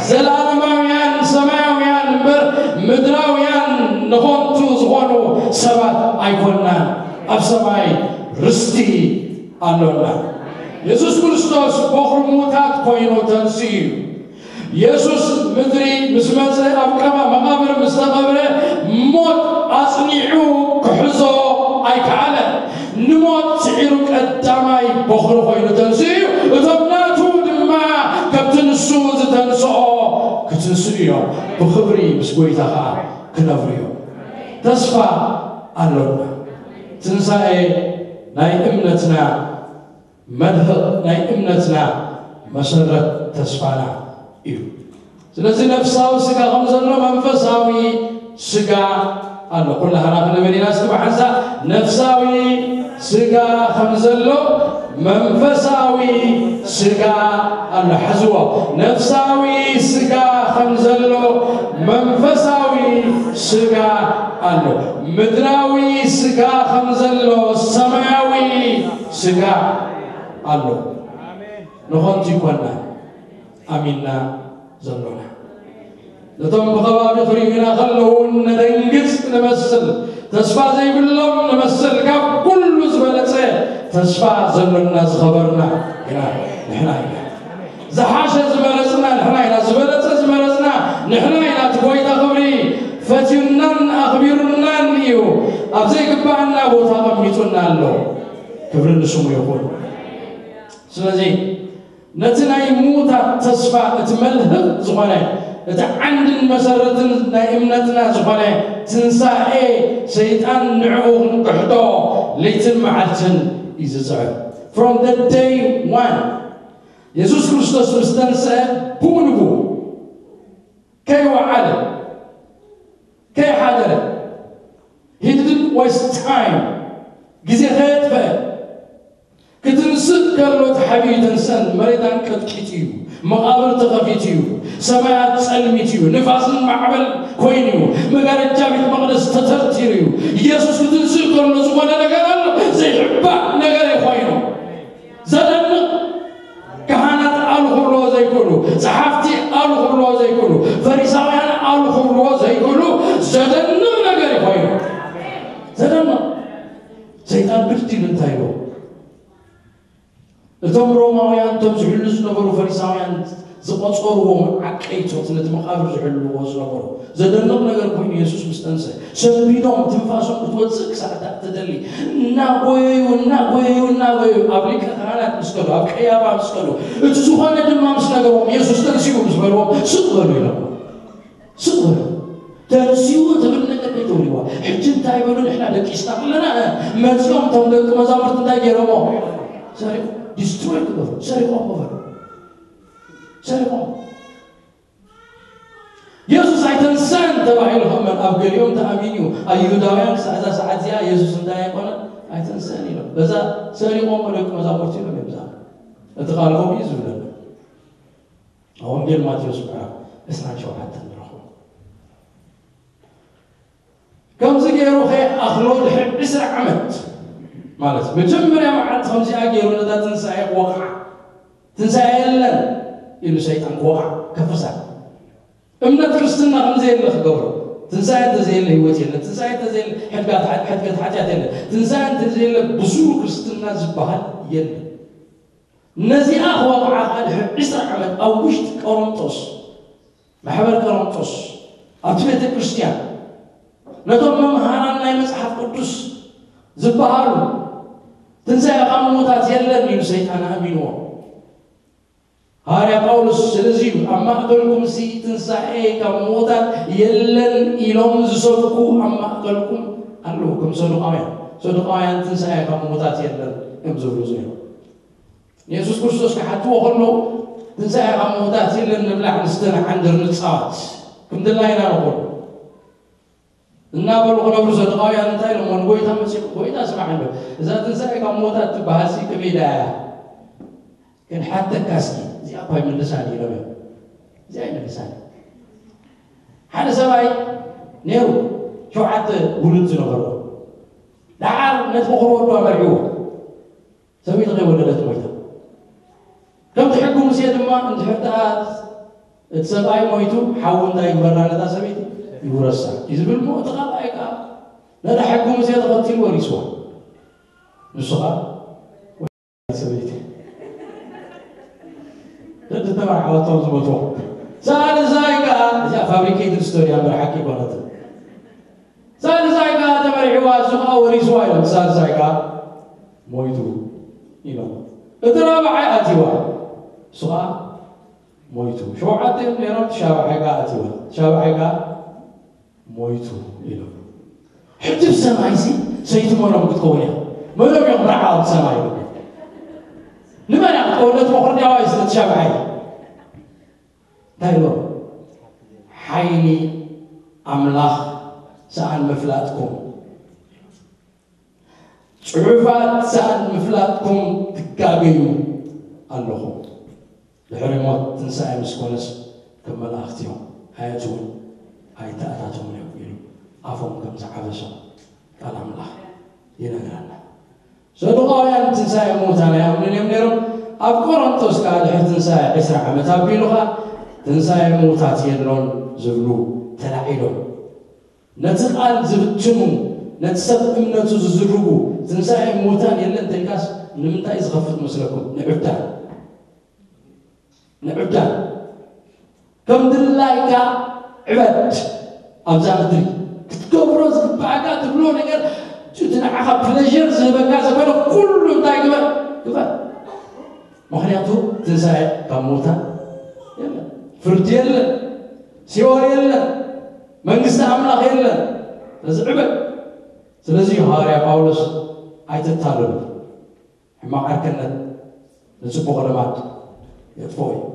ዘለኣለማውያን ሰማያውያን እምበር ምድራውያን ንኾንቱ ዝኾኑ ሰባት ኣይኮንናን። ኣብ ሰማይ ርስቲ ኣሎና። የሱስ ክርስቶስ ቦኽሪ ምዉታት ኮይኑ ተንስኡ እዩ። የሱስ ምድሪ ምስ መጸ፣ ኣብ ቀባ መቓብር ምስ ተቐብረ፣ ሞት ኣጽኒዑ ክሕዞ ኣይከኣለን። ንሞት ስዒሩ ቀዳማይ ቦኽሪ ኮይኑ ተንስኡ እዩ። እቶም ናቱ ድማ ካብቲ ንሱ ዝተንስኦ ክትንስኡ እዮም። ብኽብሪ ምስ ጐይታ ኸኣ ክነብሩ እዮም። ተስፋ ኣሎና። ትንሳኤ ናይ እምነትና መልህቕ፣ ናይ እምነትና መሰረት ተስፋና እዩ። ስለዚ ነፍሳዊ ስጋ ከም ዘሎ መንፈሳዊ ስጋ ኣሎ። ኩላህና ክንብል ኢና እስኪ ብሓንሳብ፣ ነፍሳዊ ስጋ ከም ዘሎ መንፈሳዊ ስጋ ኣሎ። ሓዝዎ። ነፍሳዊ ስጋ ከም ዘሎ መንፈሳዊ ስጋ ኣሎ። ምድራዊ ስጋ ከም ዘሎ ሰማያዊ ስጋ ኣሎ። ንኾንቱ ይኮና ኣሚንና ዘሎና። ነቶም ብኸባቢ ክርእዩና ከለዉ እውን ነደንግጽ ንመስል፣ ተስፋ ዘይብሎም ንመስል። ካብ ኩሉ ዝበለጸ ተስፋ ዘሎና ዝኸበርና ኢና ንሕና ኢና። ዝሓሸ ዝመረጽና ንሕና ኢና፣ ዝበለጸ ዝመረጽና ንሕና ኢና። እቲ ጐይታ ክብሪ ፈትዩናን ኣኽቢሩናን እዩ። ኣብ ዘይግባኣና ቦታ ኣቐሚጡና ኣሎ። ክብሪ ንስሙ ይኹን። ስለዚ ነቲ ናይ ምዉታት ተስፋ፣ እቲ መልህቕ ዝኾነ፣ እቲ ዓንድን መሰረትን ናይ እምነትና ዝኾነ ትንሳኤ፣ ሰይጣን ንዕኡ ክንቅሕዶ ለይትን መዓልትን እዩ ዝጽዕር። From the day one፣ የሱስ ክርስቶስ ምስ ተንስአ፣ ብኡ ንብኡ ከይወዓለ፣ ከይሓደረ፣ he didn't waste time፣ ግዜ ከየጥፈአ፣ ክትንስእ ከሎ ተሓቢኡ ተንሰን፣ መሬት ኣንቀጥቂጡ እዩ፣ መቓብር ተኸፊቱ እዩ፣ ሰማያት ጸልሚቱ እዩ፣ ንፋስን ማዕበል ኮይኑ እዩ፣ መጋረጃ ቤት መቕደስ ተተርቲሩ እዩ። ኢየሱስ ክትንስእ ከሎ ዝኾነ ነገር ኣሎ፣ ዘይሕባእ ነገር እዩ ኮይኑ። ዘደንቕ። ካህናት ኣሉ ክብልዎ ዘይክእሉ፣ ጸሓፍቲ ኣሉ ክብልዎ ዘይክእሉ፣ ፈሪሳውያን ኣሉ ክብልዎ ዘይክእሉ ዘደንቕ ነገር እዩ ኮይኑ። ዘደንቕ። ሰይጣን ብድድ ኢሉ እንታይ ኢሉ? እቶም ሮማውያን፣ እቶም ዝሕሉ ዝነበሩ ፈሪሳውያን ዝቐጸርዎም ዓቀይቶት፣ ነቲ መቓብር ዝሕልዎ ዝነበሩ፣ ዘደንቕ ነገር ኮይኑ የሱስ ምስ ተንስአ፣ ሰንቢዶም ትንፋሶም ክትወጽእ ክሳዕ እታ እትደሊ እናጎየዩ፣ እናጎየዩ፣ እናጎየዩ ኣብ ሊቀ ካህናት ምስ ከዱ፣ ኣብ ቀያፋ ምስ ከዱ፣ እቲ ዝኾነ ድማ ምስ ነገርዎም፣ የሱስ ተንሲኡ ምስ በልዎም፣ ስቕ በሉ ኢሎም። ስቕ በሉ። ተንሲኡ ትብል ነገር ከይተውልዋ። ሕጂ እንታይ በሉ? ንሕና ደቂስና ከለና፣ መጺኦም እቶም ደቂ መዛሙርቲ እንታይ ገይሮሞ? ሰሪቑ፣ ዲስትሮይ ክበሉ፣ ሰሪቖሞ በሉ። ሰሪቖም። የሱስ ኣይተንሰን ተባሂሉ ከመን ኣብ ገሊኦም ተኣሚኑ እዩ። ኣይሁዳውያን ክሳዕ እዛ ሰዓት እዚኣ የሱስ እንታይ ኣይኮነን? ኣይተንሰን ኢሎም። በዛ ሰሪቖሞ ደቂ መዛሙርቲ ኢሎም እዮም። እዛ እቲ ቃል ከምኡ እዩ ዝብለና። ኣብ ወንጌል ማቴዎስ ምዕራፍ ዕስራን ሸውዓተን ንረኽቦ። ከምዚ ገይሩ ከይኣኽሎ ድሕሪ ዕስራ ዓመት፣ ማለት መጀመርያ መዓልቲ ከምዚኣ ገይሩ ነታ ትንሳኤ ክወቕዓ፣ ትንሳኤ የለን ኢሉ ሰይጣን ክወቕዓ፣ ከፍርሳ። እምነት ክርስትና ከምዘየለ ክገብሮ። ትንሳኤ እንተዘየለ ህይወት የለን። ትንሳኤ እንተዘየለ ሕድጋት ሓ-፣ ሕድገት ሓጢኣት የለን። ትንሳኤ እንተዘየለ ብዙሩ ክርስትና ዝበሃል የለን። ነዚኣ ክወቕዓ ከኣ ድሕሪ ዕስራ ዓመት ኣብ ውሽጢ ቆሮንጦስ፣ ማሕበር ቆሮንጦስ፣ ኣብቲ ቤተ ክርስቲያን ነቶም መምሃራን ናይ መጽሓፍ ቅዱስ ዝበሃሉ ትንሳኤ ካብ ምዉታት የለን ኢሉ ሰይጣን ኣእሚንዎ። ሃዋርያ ጳውሎስ ስለዚ እዩ ኣብ ማእከልኩም ሲ ትንሳኤ ካብ ምዉታት የለን ኢሎም ዝሰብኩ ኣብ ማእከልኩም ኣለዉ። ከም ሰዱቃውያን ሰዱቃውያን ትንሳኤ ካብ ምዉታት የለን እዮም ዝብሉ እዮም። ንየሱስ ክርስቶስ ክሓትዎ ከለዉ ትንሳኤ ካብ ምዉታት የለን ንብላዕ ንስተ ንዓንድር ንጻወት ከም ድላይና ንኹን እናበሉ ክነብሩ ሰዱቃውያን እንታይ ኢሎም ንጎይታ መጺኦም ጎይታ ስማዕ እንዶ እዛ ትንሳኤ ካብ ምዉታት ትበሃል ሲ ከመይ ደኣ እያ ክንሓተካ እስኪ እዚኣ እኳ ይምልሳኒ ኢሎም እዮም። እዚኣ ይምልሳኒ ሓደ ሰብኣይ ነይሩ ሸውዓተ ውሉድ ዝነበሮ ደሓር ነቲ ምኽሪ ወዱ ኣመርሕዎ ሰበይቲ ከይወለደት ሞይታ። ከምቲ ሕጊ ሙሴ ድማ እንድሕር ደኣ እቲ ሰብኣይ ሞይቱ ሓዊ እንታይ ይግበራ ነታ ሰበይቲ ይውረሳ እዩ ዝብል እሞ እቲ ካልኣይ ከዓ ነታ ሕጊ ሙሴ ተኸቲሉ ወሪስዋ። ንሱ ከዓ ሰበይቲ ደተመርዓወቶም ዝሞትዎም ሳልሳይ ከዓ እዚኣ ፋብሪኬትድ ስቶሪ እምበር ሓቂ ይኮነትን። ሳልሳይ ከዓ ተመርዒዋ እሱ ከዓ ወሪስዋ ኢሎም ሳልሳይ ከዓ ሞይቱ ኢሎም እቲ ራብዓይ ኣትዋ እሱ ከዓ ሞይቱ ሸውዓተ እዮም ነይሮም ሻብዓይ ከዓ ኣትዋ ሻብዓይ ከዓ ሞይቱ ኢሎም ሕጂ ብሰማይ ሲ ሰይቲ መኖም ክትከውን እያ መኖም እዮም ራዓ ኣብ ሰማይ ንመን እያ ክትከውን ነቲ መኹርዳዋይ ስለ ሻብዓይ እንታይ ኢሎም ሓይሊ ኣምላኽ ሰኣን ምፍላጥኩም ጽሑፋት ሰኣን ምፍላጥኩም ትጋገዩ ኣለኹም ድሕሪ ሞት ትንሳኤ ምስ ኮነስ ከም መላእኽቲ እዮም ኣየትውን ኣይተኣታተውን እዮም ኢሉ ኣፎም ከም ዝዓበሶም ቃል ኣምላኽ ይነግረና ሰዱቃውያን ትንሳኤ ምዉታን ኣይኣምኑን እዮም ነይሮም ኣብ ቆሮንቶስ ከዓ ድሕሪ ትንሳኤ ዕስራ ዓመት ኣቢሉ ከዓ ትንሳኤ ምዉታት የሎን ዝብሉ ተላዒሎም ነቲ ቃል ዝብትኑ ነቲ ሰብ እምነቱ ዝዝርጉ ትንሳኤ ምዉታን የለን ተልካስ ንምንታይ ዝኸፍት መስለኩም ንዕብዳን ንዕብዳን ከም ድላይካ ዕበድ ኣብዛ ምድሪ ክትገብሮ ዝግባኣካ ትብሎ ነገር እቲ ንዓኻ ፕለር ዝህበካ ዘበለ ኩሉ እንታይ ግበር ግበር ምክንያቱ ትንሳኤ ካብ ምዉታን የለን ፍርዲ የለን ሲኦል የለን መንግስቲ ኣምላኽ የለን ስለዚ ዕበድ ስለዚ ሃዋርያ ጳውሎስ ኣይትታለሉ ሕማቕ ዓርክነት ንጽቡቕ ልማድ የጥፍኦ እዩ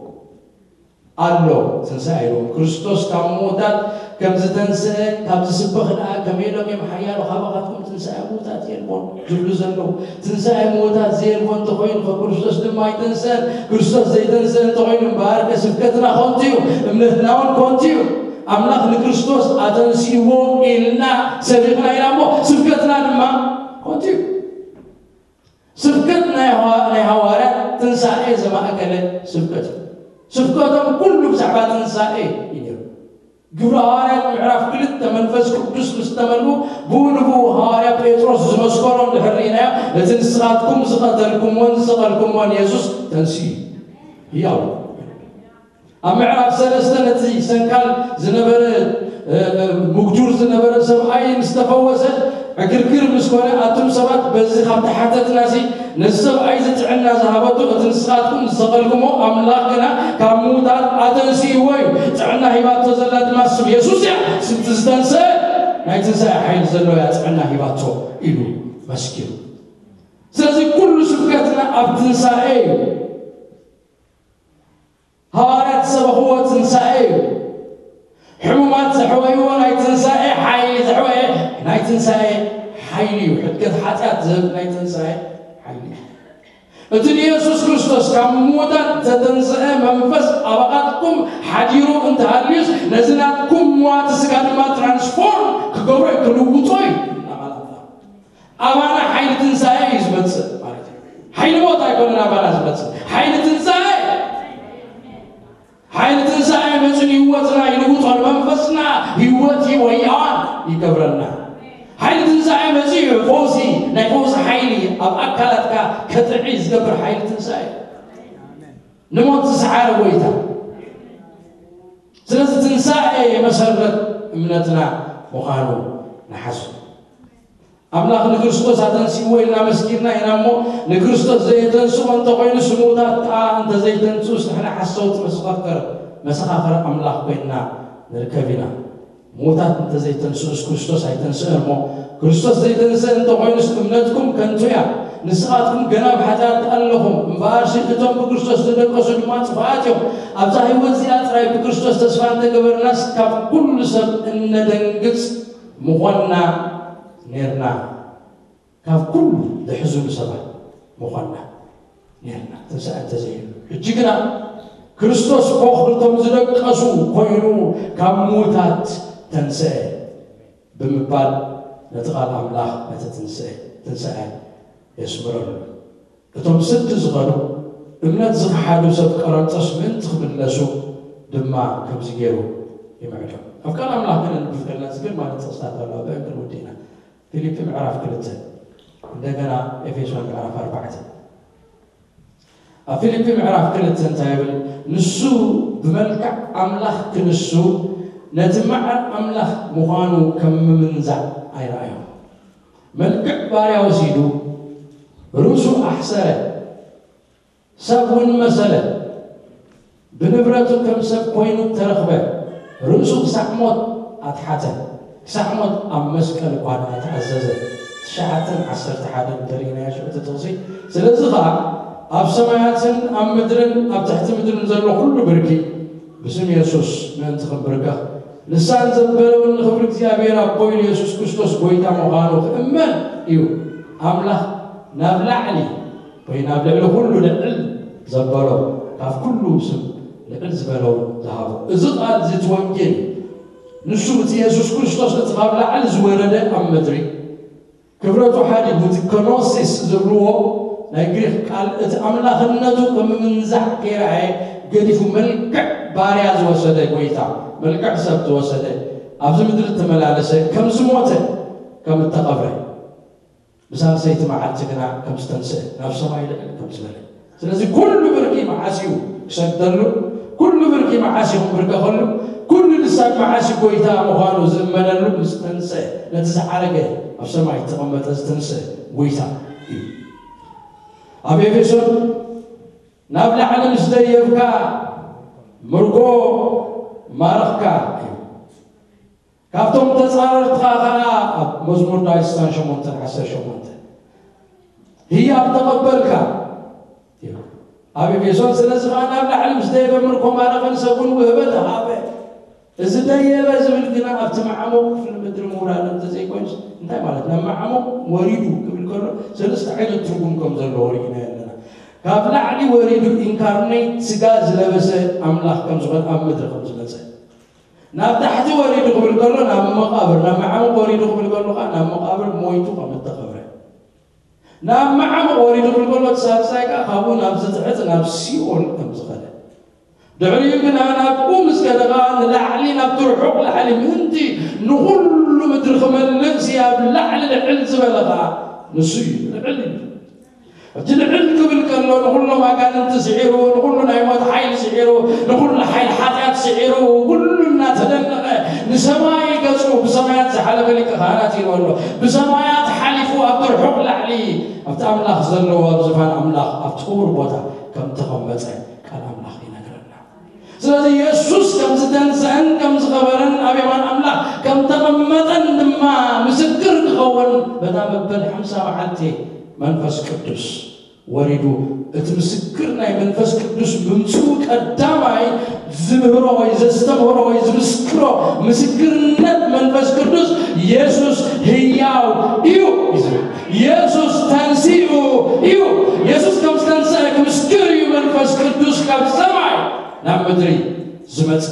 ኣሎ ትንሳኤ ኢልዎም ክርስቶስ ካብ ምዉታት ከም ዝተንስአ ካብ ዝስበኽ ደኣ ከመይ ኢሎም እዮም ሓያሎ ካባኻትኩም ትንሳኤ ምዉታት የልቦን ዝብሉ ዘለዉ ትንሳኤ ምዉታት ዘየልቦ እንተኾይኑ ከክርስቶስ ድማ ኣይተንስአን ክርስቶስ ዘይተንስአ እንተኾይኑ እምበኣር ከስብከትና ኮንቱ እዩ እምነትና እውን ኮንቱ እዩ ኣምላኽ ንክርስቶስ ኣተንሲእዎ ኢልና ሰቢኽና ኢና እሞ ስብከትና ድማ ኮንቱ እዩ ስብከት ናይ ሃዋ- ናይ ሃዋርያት ትንሳኤ ዘማእከለ ስብከት እዩ። ስብከቶም ኩሉ ብዛዕባ ትንሳኤ እዩ ነይሩ። ግብረ ሃዋርያት ምዕራፍ ክልተ መንፈስ ቅዱስ ምስ ተመልኡ ብኡ ንብኡ ሃዋርያ ጴጥሮስ ዝመስከሮ እንድሕር ርኢናዮ ነቲ ንስኻትኩም ዝቐተልኩምዎን ዝሰቐልኩምዎን የሱስ ተንስኡ እዩ። ህያው እዩ። ኣብ ምዕራፍ ሰለስተ ነቲ ሰንካል ዝነበረ ምጉዱር ዝነበረ ሰብኣይ ምስ ተፈወሰ ዕግርግር ምስ ኮነ ኣቱም ሰባት በዚ ካብ ተሓተትናሲ ነዚ ሰብኣይ እዚ ጥዕና ዝሃበቶ እቲ ንስኻትኩም ዝሰቐልኩሞ ኣምላኽ ግና ካብ ምዉታት ኣተንስእዎ እዩ ጥዕና ሂባቶ ዘላ ድማ ስም የሱስ እያ ስምቲ ዝተንስአ ናይ ትንሳኤ ሓይሊ ዘለዎ እያ ጥዕና ሂባቶ ኢሉ መስኪሩ ስለዚ ኩሉ ስብከትና ኣብ ትንሳኤ እዩ ሃዋርያት ዝሰበኽዎ ትንሳኤ እዩ። ሕሙማት ዘሕወይዎ ናይ ትንሳኤ ሓይሊ ዘሕወየ ናይ ትንሳኤ ሓይሊ እዩ። ሕድገት ሓጢኣት ዝህብ ናይ ትንሳኤ ሓይሊ እዩ። እቲ ንየሱስ ክርስቶስ ካብ ምዉታት ዘተንስአ መንፈስ ኣባኻትኩም ሓዲሩ እንተሃልዩስ ነዚ ናትኩም ምዋቲ ስጋ ድማ ትራንስፎርም ክገብሮ እዩ ክልውጦ እዩ። ኣባና ሓይሊ ትንሳኤ እዩ ዝመጽእ ማለት እዩ። ሓይሊ ሞት ኣይኮነን ኣባና ዝመጽእ ሓይሊ ትንሳኤ ሓይሊ ትንሳኤ መጽን ህይወትና ይልውጦን መንፈስና ህይወት ይወያዋን ይገብረና። ሓይሊ ትንሳኤ መጽ እዩ ፈውሲ ናይ ፈውሲ ሓይሊ ኣብ ኣካላትካ ከጥዒ ዝገብር ሓይሊ ትንሳኤ ንሞት ዝሰዓረ ጎይታ ስለዚ ትንሳኤ መሰረት እምነትና ምዃኑ ንሓስብ። ኣምላኽ ንክርስቶስ ኣተንሲእዎ ኢልና መስኪርና ኢና እሞ፣ ንክርስቶስ ዘየተንስኦ እንተኾይኑስ፣ ምዉታት ከኣ እንተዘይተንስኡስ፣ ንሕና ሓሰውቲ መሰኻኽር-፣ መሰኻኽር ኣምላኽ ኮይንና ንርከብ ኢና። ምዉታት እንተዘይተንስኡስ፣ ክርስቶስ ኣይተንስእን እሞ፣ ክርስቶስ ዘይተንስእ እንተኾይኑስ፣ እምነትኩም ከንቱ እያ። ንስኻትኩም ገና ኣብ ሓጢኣት ኣለኹም። እምበኣርሲ፣ እቶም ብክርስቶስ ዝደቀሱ ድማ ጽፉኣት እዮም። ኣብዛ ህይወት እዚኣ ጥራይ ብክርስቶስ ተስፋ እንተገበርናስ፣ ካብ ኩሉ ሰብ እነደንግጽ ምኾንና ኔርና። ካብ ኩሉ ዘሕዝኑ ሰባት ምኾንና ኔርና፣ ትንሳኤ እንተዘይህሉ። ሕጂ ግና ክርስቶስ ቦኽሪ እቶም ዝደቀሱ ኮይኑ ካብ ምዉታት ተንስአ ብምባል ነቲ ቃል ኣምላኽ ነቲ ትንስአ፣ ትንሳኤ የስምረሉ። እቶም ስዲ ዝኸዱ እምነት ዝኸሓዱ ሰብ ቀረንጦስ ምእንቲ ክምለሱ ድማ ከምዚ ገይሩ ይምዕዶም። ኣብ ቃል ኣምላኽ ከነንብብ ከለና ዝገርማኒ ጥቕስታት ኣለዋ፣ ብአን ክንውድእ ኢና። ፊልፒ ምዕራፍ ክልተ፣ እንደገና ኤፌሶን ምዕራፍ ኣርባዕተ። ኣብ ፊልፒ ምዕራፍ ክልተ እንታይ ይብል? ንሱ ብመልክዕ ኣምላኽ ክንሱ ነቲ መዓር ኣምላኽ ምዃኑ ከም ምምንዛዕ ኣይረኣዮን። መልክዕ ባርያ ወሲዱ ርእሱ ኣሕሰረ፣ ሰብ እውን መሰለ። ብንብረቱ ከም ሰብ ኮይኑ ተረኽበ። ርእሱ ክሳዕ ሞት ኣትሓተ። ክሳዕ ሞት ኣብ መስቀል እኳ ደኣ ተኣዘዘ። ትሽዓተን ዓሰርተ ሓደን እንተርኢናዮ ሽዑ እቲ ጥቕሲ። ስለዚ ኸኣ ኣብ ሰማያትን ኣብ ምድርን ኣብ ትሕቲ ምድርን ዘሎ ኩሉ ብርኪ ብስም የሱስ ምእንቲ ክንብርከኽ፣ ንሳን ዘበለውን ንኽብሪ እግዚኣብሔር ኣቦ ኢሉ የሱስ ክርስቶስ ጐይታ ምዃኑ ክእመን እዩ። ኣምላኽ ናብ ላዕሊ ወይ ናብ ልዕሊ ኩሉ ልዕል ዘበሎ፣ ካብ ኩሉ ስም ልዕል ዝበለውን ዝሃቦ። እዚ ቃል እዚ እቲ ወንጌል እዩ። ንሱ እቲ የሱስ ክርስቶስ እቲ ካብ ላዕሊ ዝወረደ ኣብ ምድሪ ክብረቱ ሓዲጉ፣ እቲ ከኖሲስ ዝብልዎ ናይ ግሪክ ቃል፣ እቲ ኣምላኽነቱ ከም ምንዛዕ ከይረኣየ ገዲፉ፣ መልክዕ ባርያ ዝወሰደ ጐይታ፣ መልክዕ ሰብ ዝወሰደ፣ ኣብዚ ምድሪ እተመላለሰ፣ ከም ዝሞተ፣ ከም እተቐብረ፣ ብሳልሰይቲ መዓልቲ ግና ከም ዝተንስአ፣ ናብ ሰማይ ልዕል ከም ዝበለ። ስለዚ ኩሉ ብርኪ መዓስ እዩ ክሰግደሉ? ኩሉ ብርኪ መዓስ እዩ ክንብርከኸሉ? ኩሉ ልሳን መዓስ እዩ ጐይታ ምዃኑ ዝእመነሉ? ምስ ተንስአ፣ ነቲ ዝዓረገ ኣብ ሰማይ ዝተቐመጠ ዝተንስአ ጐይታ እዩ። ኣብ ኤፌሶን፣ ናብ ላዕሊ ምስ ደየብካ ምርኮ ማረኽካ እዩ። ካብቶም ተጻረርትኻ ኸኣ፣ ኣብ መዝሙር ዳዊት ስሳን ሸሞንተን ዓሰርተ ሸሞንተ፣ ህያብ ተቐበልካ። ኣብ ኤፌሶን፣ ስለዚ ኸኣ ናብ ላዕሊ ምስ ደየበ ምርኮ ማረኸ፣ ንሰብ እውን ውህበ ተሃበ። እዚ ደየበ ዝብል ግና ኣብቲ መዓሙቕ ክፍሊ ምድሪ ምውራድ እንተዘይኮይኑስ፣ እንታይ ማለት? ናብ መዓሙቕ ወሪዱ ክብል ከሎ ሰለስተ ዓይነት ትርጉም ከም ዘለዎ ርኢና ኣለና። ካብ ላዕሊ ወሪዱ፣ ኢንካርኔት፣ ስጋ ዝለበሰ ኣምላኽ ከም ዝኾነ፣ ኣብ ምድሪ ከም ዝመጸ። ናብ ታሕቲ ወሪዱ ክብል ከሎ ናብ መቓብር፣ ናብ መዓሙቕ ወሪዱ ክብል ከሎ ኸዓ ናብ መቓብር ሞይቱ ከም እተቐብረ። ናብ መዓሙቕ ወሪዱ ክብል ከሎ እቲ ሳልሳይ ከኣ ካብኡ ናብ ዝትሕት ናብ ሲኦል ከም ዝኸደ። ድሕሪኡ ግና ናብኡ ምስ ከደ ኸዓ ንላዕሊ ናብቲ ርሑቕ ላዕሊ ምእንቲ ንኹሉ ምድሪ ክመልእ እዚ ኣብ ላዕሊ ልዕል ዝበለ ኸዓ ንሱ እዩ። ልዕል እዩ። እቲ ልዕል ክብል ከሎ ንኹሎም ኣጋንንቲ ስዒሩ፣ ንኹሉ ናይ ሞት ሓይሊ ስዒሩ፣ ንኹሉ ሓይሊ ሓጢኣት ስዒሩ፣ ኩሉ እናተደነቐ ንሰማይ ገጹ ብሰማያት ዝሓለፈ ሊቀ ካህናት ኢሉ ኣሎ። ብሰማያት ሓሊፉ ኣብቲ ርሑቕ ላዕሊ ኣብቲ ኣምላኽ ዘለዎ ኣብ ዝፋን ኣምላኽ ኣብቲ ክቡር ቦታ ከም ተቐመጠ ቃል ኣምላኽ ይነግረና። ስለዚ የሱስ ከም ዝተንስአን ከም ዝኸበረን ኣብ የማን ኣምላኽ ከም ተቐመጠን ድማ ምስክር ክኸውን በታ መበል ሓምሳ መዓልቲ መንፈስ ቅዱስ ወሪዱ። እቲ ምስክር ናይ መንፈስ ቅዱስ ምምጽኡ ቀዳማይ ዝምህሮ ወይ ዘስተምህሮ ወይ ዝምስክሮ ምስክርነት መንፈስ ቅዱስ የሱስ ህያው እዩ እዩ ዝብል። የሱስ ተንሲኡ እዩ። የሱስ ከም ዝተንስአ ክምስክር እዩ መንፈስ ቅዱስ ካብ ሰማይ ናብ ምድሪ ዝመጸ።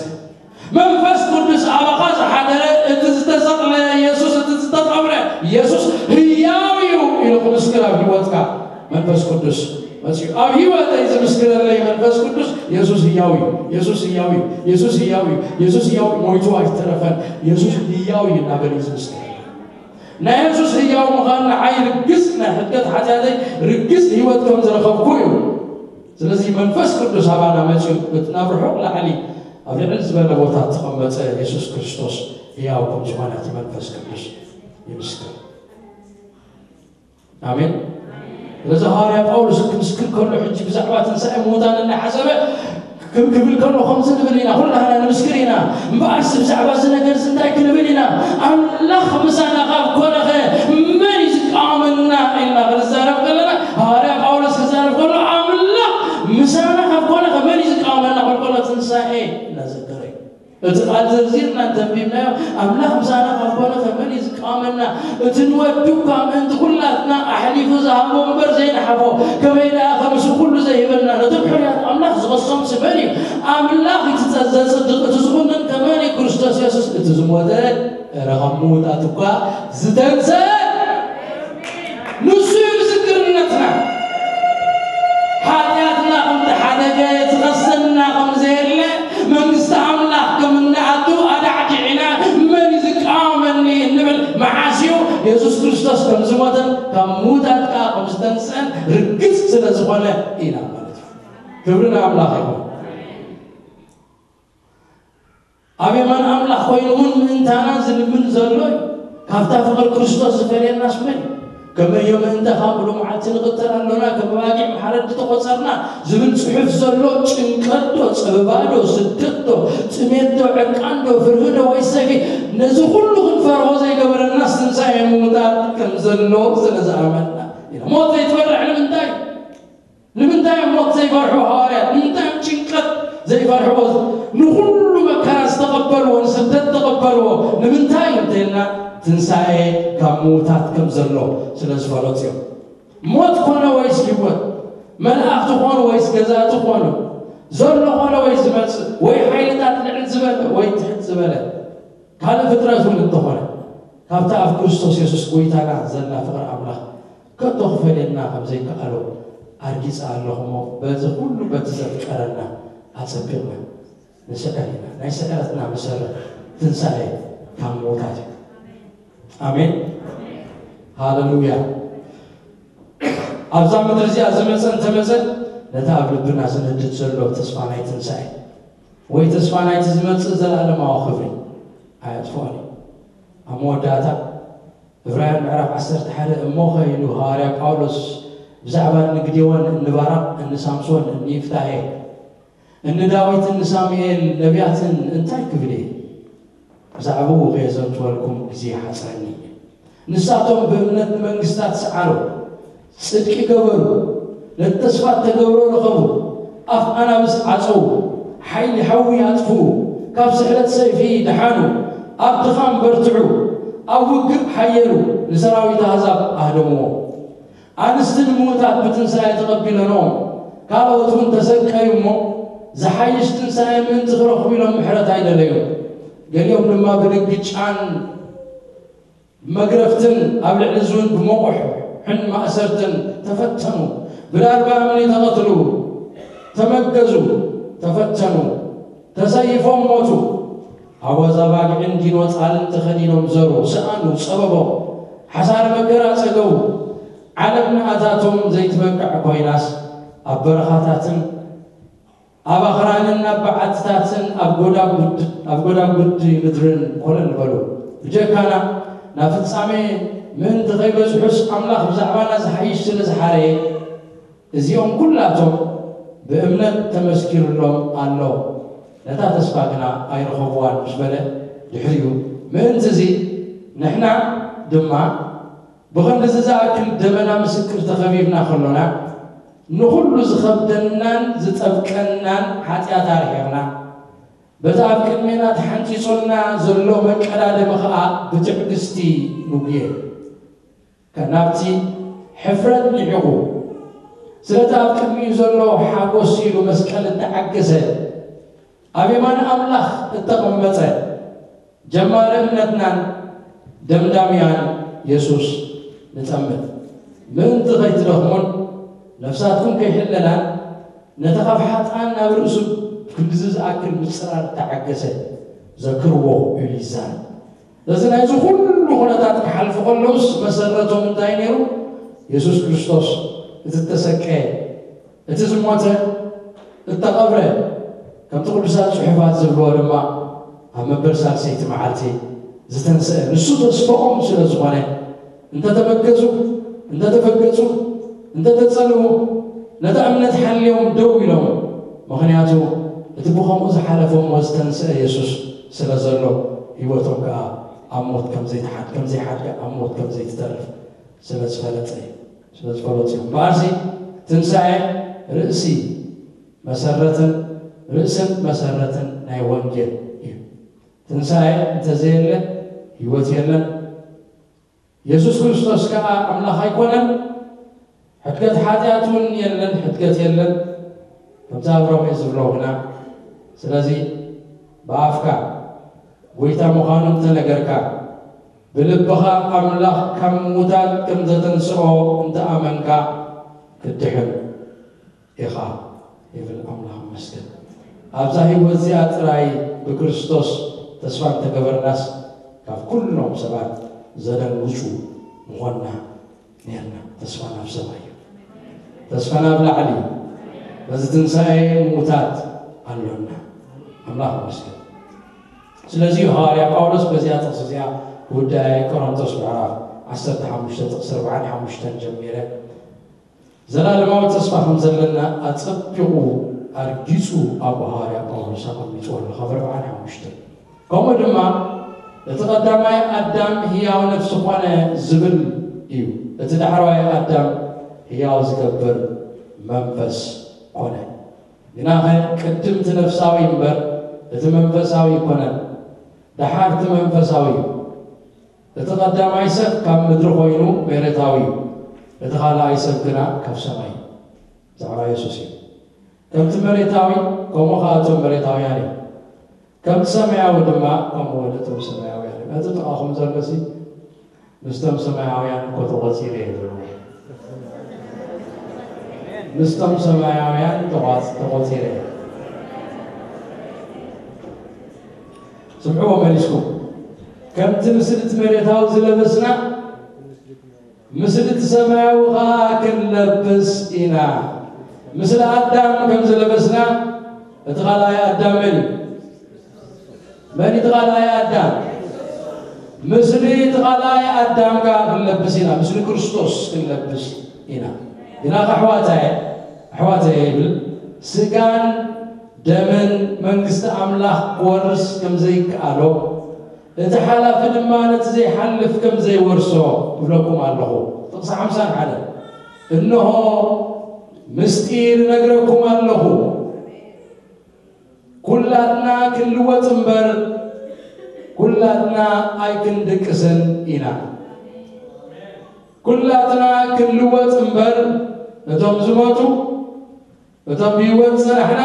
መንፈስ ቅዱስ ኣባኻ ዝሓደረ፣ እቲ ዝተሰቕለ የሱስ፣ እቲ ዝተቐብረ የሱስ ህያው እዩ ኢሉ ክምስክር ኣብ ህይወትካ መንፈስ ቅዱስ መጺኡ። ኣብ ህይወተይ ዝምስክረለይ መንፈስ ቅዱስ የሱስ ህያው እዩ፣ የሱስ ህያው እዩ፣ የሱስ ህያው እዩ፣ የሱስ ህያው እዩ፣ ሞይቱ ኣይተረፈን፣ የሱስ ህያው እዩ እናበለ እዩ ዝምስክር። ናይ የሱስ ህያው ምዃን ንዓይ ርግጽ ናይ ሕድገት ሓጢኣተይ ርግጽ ህይወት ከም ዝረኸብኩ እዩ። ስለዚ መንፈስ ቅዱስ ኣባና መጺኡ፣ እቲ ናብ ርሑቕ ላዕሊ ኣብ ልዕል ዝበለ ቦታ እተቐመጠ የሱስ ክርስቶስ ህያው ከም ዝኾነ እቲ መንፈስ ቅዱስ ይምስክር። ኣሜን። ስለዚ ሃዋርያ ጳውሎስ ክምስክር ከሎ ሕጂ ብዛዕባ ትንሳኤ ምዉታን እናሓሰበ ክብ ክብል ከሎ ከምዚ ንብል ኢና፣ ኩላህና ንምስክር ኢና። እምበኣርሲ ብዛዕባ እዚ ነገር እዚ እንታይ ክንብል ኢና? ኣምላኽ ምሳና ካብ ኮነኸ መን እዩ ዝቃወመና? ኢልና ክንዛረብ ከለና፣ ሃዋርያ ጳውሎስ ክዛረብ ከሎ ኣምላኽ ምሳና ካብ ኮነኸ መን እዩ ዝቃወመና? ቆልቆሎ ትንሳኤ እናዘከረ እዩ። እቲ ቃል ዘርዚርና እንተንቢብናዮ፣ ኣምላኽ ምሳና ካብ ኮነ ከመን እዩ ዝቃወመና? እቲ ንወዱ እኳ ምእንቲ ኩላትና ኣሕሊፉ ዝሃቦ እምበር ዘይንሓፎ፣ ከመይ ደኣ ከምሱ ኩሉ ዘይህበና? ነቶም ሕሩያት ኣምላኽ ዝኸሶም ስመን እዩ? ኣምላኽ እቲ ዘ- ዘጽድቕ፣ እቲ ዝኹንን ከመን እዩ? ክርስቶስ የሱስ እቲ ዝሞተ፣ እረ ካብ ምዉታት እኳ ዝተንሰ ንሱ እዩ ምስክርነትና። ሓጢኣትና ከም ተሓደገ፣ ዝኸሰና ከም ዘየለ፣ መንግስቲ ኣምላኽ ከም እንኣቱ ኣዳዕዲዕና፣ መን እዩ ዝቃወመኒ እንብል መዓስ እዩ? የሱስ ክርስቶስ ከም ዝሞተን ካብ ምዉታት ከኣ ከም ዝተንስአን ርግጽ ስለ ዝኾነ ኢና ማለት እዩ። ክብሪ ንኣምላኽ ይኹን። ኣብ የማን ኣምላኽ ኮይኑ እውን ምእንታና ዝልምን ዘሎ እዩ። ካብታ ፍቕሪ ክርስቶስ ዝፈልየናስ መን እዩ? ከመዮ ምእንተ ካብ ኩሉ መዓልቲ ንቕተል ኣሎና፣ ከም ኣባጊዕ ማሕረዲ ተቖጸርና ዝብል ጽሑፍ ዘሎ ጭንቀት ዶ፣ ጸበባ ዶ፣ ስደት ዶ፣ ጥሜት ዶ፣ ዕርቃን ዶ፣ ፍርሂ ዶ ወይ ሰይፊ? ነዚ ኩሉ ክንፈርሆ ዘይገበረናስ ትንሳኤ ምዉታት ከም ዘሎ ስለ ዝኣመንና ኢና። ሞት ዘይትፈርሕ ንምንታይ? ንምንታይ እዮም ሞት ዘይፈርሑ ሃዋርያት? ንምንታይ እዮም ጭንቀት ዘይፈርሕዎ? ንኹሉ መከራ ዝተቐበልዎ፣ ንስደት ዝተቐበልዎ ንምንታይ እዩ እንተልና፣ ትንሳኤ ካብ ምዉታት ከም ዘሎ ስለ ዝፈለጡ እዮም። ሞት ኮነ ወይስ ህይወት፣ መላእኽቲ ኮኑ ወይስ ገዛእቲ ኮኑ፣ ዘሎ ኮነ ወይ ዝመጽእ፣ ወይ ሓይልታት ልዕል ዝበለ ወይ ትሕት ዝበለ፣ ካልእ ፍጥረት እውን እንተኾነ፣ ካብታ ኣብ ክርስቶስ የሱስ ጐይታና ዘላ ፍቕሪ ኣምላኽ ከቶ ክፈልየና ከም ዘይከኣሎ ኣርጊጸ ኣለኹ እሞ፣ በዚ ኹሉ በቲ ዘፍቀረና ኣጸቢቕና ንስዕር ኢና። ናይ ስዕረትና መሰረት ትንሳኤ ካብ ምዉታት እዩ። ኣሜን። ሃለሉያ። ኣብዛ ምድሪ እዚኣ ዝመጸ እንተመጸ፣ ነቲ ኣብ ልብና ዝነድድ ዘሎ ተስፋ ናይ ትንሳኤ ወይ ተስፋ ናይቲ ዝመጽእ ዘለኣለማዊ ክብሪ ኣየጥፍኦን እዩ። ኣብ መወዳእታ ዕብራውያን ምዕራፍ ዓሰርተ ሓደ፣ እሞኸ ኢሉ ሃዋርያ ጳውሎስ ብዛዕባ እኒ ግዴዎን፣ እኒ ባራቅ፣ እኒ ሳምሶን፣ እኒ ይፍታሄ፣ እኒ ዳዊት፣ እኒ ሳሙኤል ነቢያትን እንታይ ክብል እየ? ብዛዕባኡ ከየዘንትወልኩም ግዜ ይሓጽረኒ። ንሳቶም ብእምነት ንመንግስታት ሰዓሩ፣ ጽድቂ ገበሩ፣ ነቲ ተስፋ እተገብሮ ረኸቡ፣ ኣፍ ኣናብስ ዓጸዉ፣ ሓይሊ ሓዊ ኣጥፍኡ፣ ካብ ስሕለት ሰይፊ ደሓኑ፣ ኣብ ድኻም በርትዑ፣ ኣብ ውግእ ሓየሉ፣ ንሰራዊት ኣህዛብ ኣህደምዎ። ኣንስቲ ንምዉታት ብትንሳኤ ተቐቢለንኦም፣ ካልኦት እውን ተሰቀዩ እሞ፣ ዝሓይሽ ትንሳኤ ምእንቲ ክረኽቡ ኢሎም ምሕረት ኣይደለዩን። ገሊኦም ድማ ብድግጫን ብመግረፍትን ኣብ ልዕሊ እዚ እውን ብመቑሕን ማእሰርትን ተፈተኑ። ብዳርባ እምኒ ተቐትሉ፣ ተመገዙ፣ ተፈተኑ፣ ተሰይፎም ሞቱ። ኣጓዝ ኣባጊዕን ዲኖ ጻልን ተኸዲኖም ዘሩ፣ ሰኣኑ፣ ጸበቦም፣ ሓሳረ መከራ ጸገቡ። ዓለም ንኣታቶም ዘይትበቅዕ ኮይናስ፣ ኣብ በረኻታትን ኣብ ኣኽራንን ኣብ በዓትታትን ኣብ ጎዳጉድ፣ ኣብ ጎዳጉድ ምድርን ኮለል በሉ። ብጀካና ናብ ፍጻሜ ምእንቲ ኸይበጽሑስ፣ ኣምላኽ ብዛዕባና ዝሓይሽ ስለ ዝሓረየ፣ እዚኦም ኩላቶም ብእምነት ተመስኪሩሎም ኣሎ፣ ነታ ተስፋ ግና ኣይረኸብዋን ምስ በለ ድሕሪኡ፣ ምእንቲ እዚ ንሕና ድማ ብኸንድዚ ዝኣክል ደበና ምስክር ተኸቢብና ከሎና፣ ንኹሉ ዝኸብደናን ዝጠብቀናን ሓጢኣት ኣርሒቕና፣ በቲ ኣብ ቅድሜና ተሓንጺጹና ዘሎ መቀዳደሚ ኸኣ ብትዕግስቲ ንጉየ። ናብቲ ሕፍረት ንዒቑ፣ ስለቲ ኣብ ቅድሚኡ ዘሎ ሓጎስ ኢሉ መስቀል እተዓገሰ፣ ኣብ የማን ኣምላኽ እተቐመጠ፣ ጀማሪ እምነትናን ደምዳሚያን የሱስ ንጠምት። ምእንቲ ኸይትደኽሙን ነፍሳትኩም ከይሕለላን፣ ነቲ ኻብ ሓጥኣን ናብ ርእሱ ክንድዚ ዝኣክል ምጽራር እተዓገሰ ዘክርዎ ኢሉ ይዛረብ። ስለዚ ናይዚ ኩሉ ኹነታት ክሓልፉ ከለውስ መሰረቶም እንታይ ነይሩ? የሱስ ክርስቶስ እቲ እተሰቀየ፣ እቲ ዝሞተ፣ እተቐብረ፣ ከምቲ ቅዱሳት ጽሑፋት ዝብልዎ ድማ ኣብ መበል ሳልሰይቲ መዓልቲ ዝተንስአ ንሱ ተስፋኦም ስለ ዝኾነ፣ እንተተመገዙ፣ እንተተፈገጹ፣ እንተተጸልኡ፣ ነታ እምነት ሓልዮም ደው ኢሎም። ምኽንያቱ እቲ ብኸምኡ ዝሓለፈ እሞ ዝተንስአ የሱስ ስለ ዘሎ፣ ህይወቶም ከኣ ኣብ ሞት ከም ዘይትሓድ-፣ ከም ዘይሓድጋ፣ ኣብ ሞት ከም ዘይትተርፍ ስለ ዝፈለጠ እዩ፣ ስለ ዝፈለጡ እዮም። እምበኣርሲ ትንሳኤ ርእሲ መሰረትን፣ ርእስን መሰረትን ናይ ወንጌል እዩ። ትንሳኤ እንተዘየለ ህይወት የለን። የሱስ ክርስቶስ ከኣ ኣምላኽ ኣይኮነን። ሕድገት ሓጢኣት እውን የለን፣ ሕድገት የለን። ከምቲ ኣብ ሮሜ ዝብሎ ግና፣ ስለዚ ብኣፍካ ጐይታ ምዃኑ እንተነገርካ፣ ብልብኻ ኣምላኽ ካብ ምዉታት ከም ዘተንስኦ እንተኣመንካ ክትድሕን ኢኻ ይብል። ኣምላኽ ይመስገን። ኣብዛ ህይወት እዚኣ ጥራይ ብክርስቶስ ተስፋ እንተገበርናስ፣ ካብ ኩሎም ሰባት ዘደንግጹ ምኾንና ነርና። ተስፋ ናብ ሰማይ እዩ። ተስፋ ናብ ላዕሊ እዩ። በዚ ትንሳኤ ምዉታት ኣሎና። ኣምላኽ ይመስገን። ስለዚ እዩ ሃዋርያ ጳውሎስ በዚኣ ጥቕሲ እዚኣ፣ ውዳኤ ቆሮንቶስ ምዕራፍ ዓሰርተ ሓሙሽተ ጥቕሲ ኣርባዓን ሓሙሽተን ጀሚረ፣ ዘላለማዊ ተስፋ ከም ዘለና ኣጸቢቑ ኣርጊጹ ኣብኡ ሃዋርያ ጳውሎስ ኣቐሚጥዎ ኣሎ፣ ካብ ኣርባዓን ሓሙሽተን። ከምኡ ድማ፣ እቲ ቀዳማይ ኣዳም ህያው ነፍሲ ኾነ ዝብል እዩ፣ እቲ ዳሕረዋይ ኣዳም ህያው ዝገብር መንፈስ ኮነ። ግናኸ ቅድም እቲ ነፍሳዊ እምበር እቲ መንፈሳዊ ኣይኮነን፣ ደሓር እቲ መንፈሳዊ እዩ። እቲ ቀዳማይ ሰብ ካብ ምድሪ ኮይኑ መሬታዊ እዩ፣ እቲ ካልኣይ ሰብ ግና ካብ ሰማይ እዩ። ብዛዕባ የሱስ እዩ። ከምቲ መሬታዊ፣ ከምኡ ኸኣ እቶም መሬታውያን እዮም። ከምቲ ሰማያዊ ድማ፣ ከምኡ ወደ እቶም ሰማያውያን እዮም። እቲ ጥቓኹም ዘሎ ሲ፣ ምስቶም ሰማያውያን እኮ ተቖጺረ እየ ዝብሎ። ምስቶም ሰማያውያን ተቋጽ-፣ ተቖጺረ እየ። ስምዕዎ መሊስኩም። ከምቲ ምስልቲ መሬታዊ ዝለበስና፣ ምስልቲ ሰማያዊ ኸኣ ክንለብስ ኢና። ምስሊ ኣዳም ከም ዝለበስና፣ እቲ ኻልኣይ ኣዳም መን እዩ? መን እቲ ኻልኣይ ኣዳም? ምስሊ እቲ ኻልኣይ ኣዳም ከኣ ክንለብስ ኢና። ምስሊ ክርስቶስ ክንለብስ ኢና። ግና ኣሕዋተየ፣ ኣሕዋተየ ይብል፣ ስጋን ደምን መንግስቲ ኣምላኽ ክወርስ ከም ዘይከኣሎ፣ እቲ ሓላፊ ድማ ነቲ ዘይሓልፍ ከም ዘይወርሶ እብለኩም ኣለኹ። ጥቕሲ ሓምሳን ሓደን፣ እንሆ ምስጢር እነግረኩም ኣለኹ፣ ኩላትና ክንልወጥ እምበር፣ ኩላትና ኣይክንድቅስን ኢና። ኩላትና ክንልወጥ እምበር፣ እቶም ዝሞቱ፣ እቶም ብህይወት ዝጸናሕና፣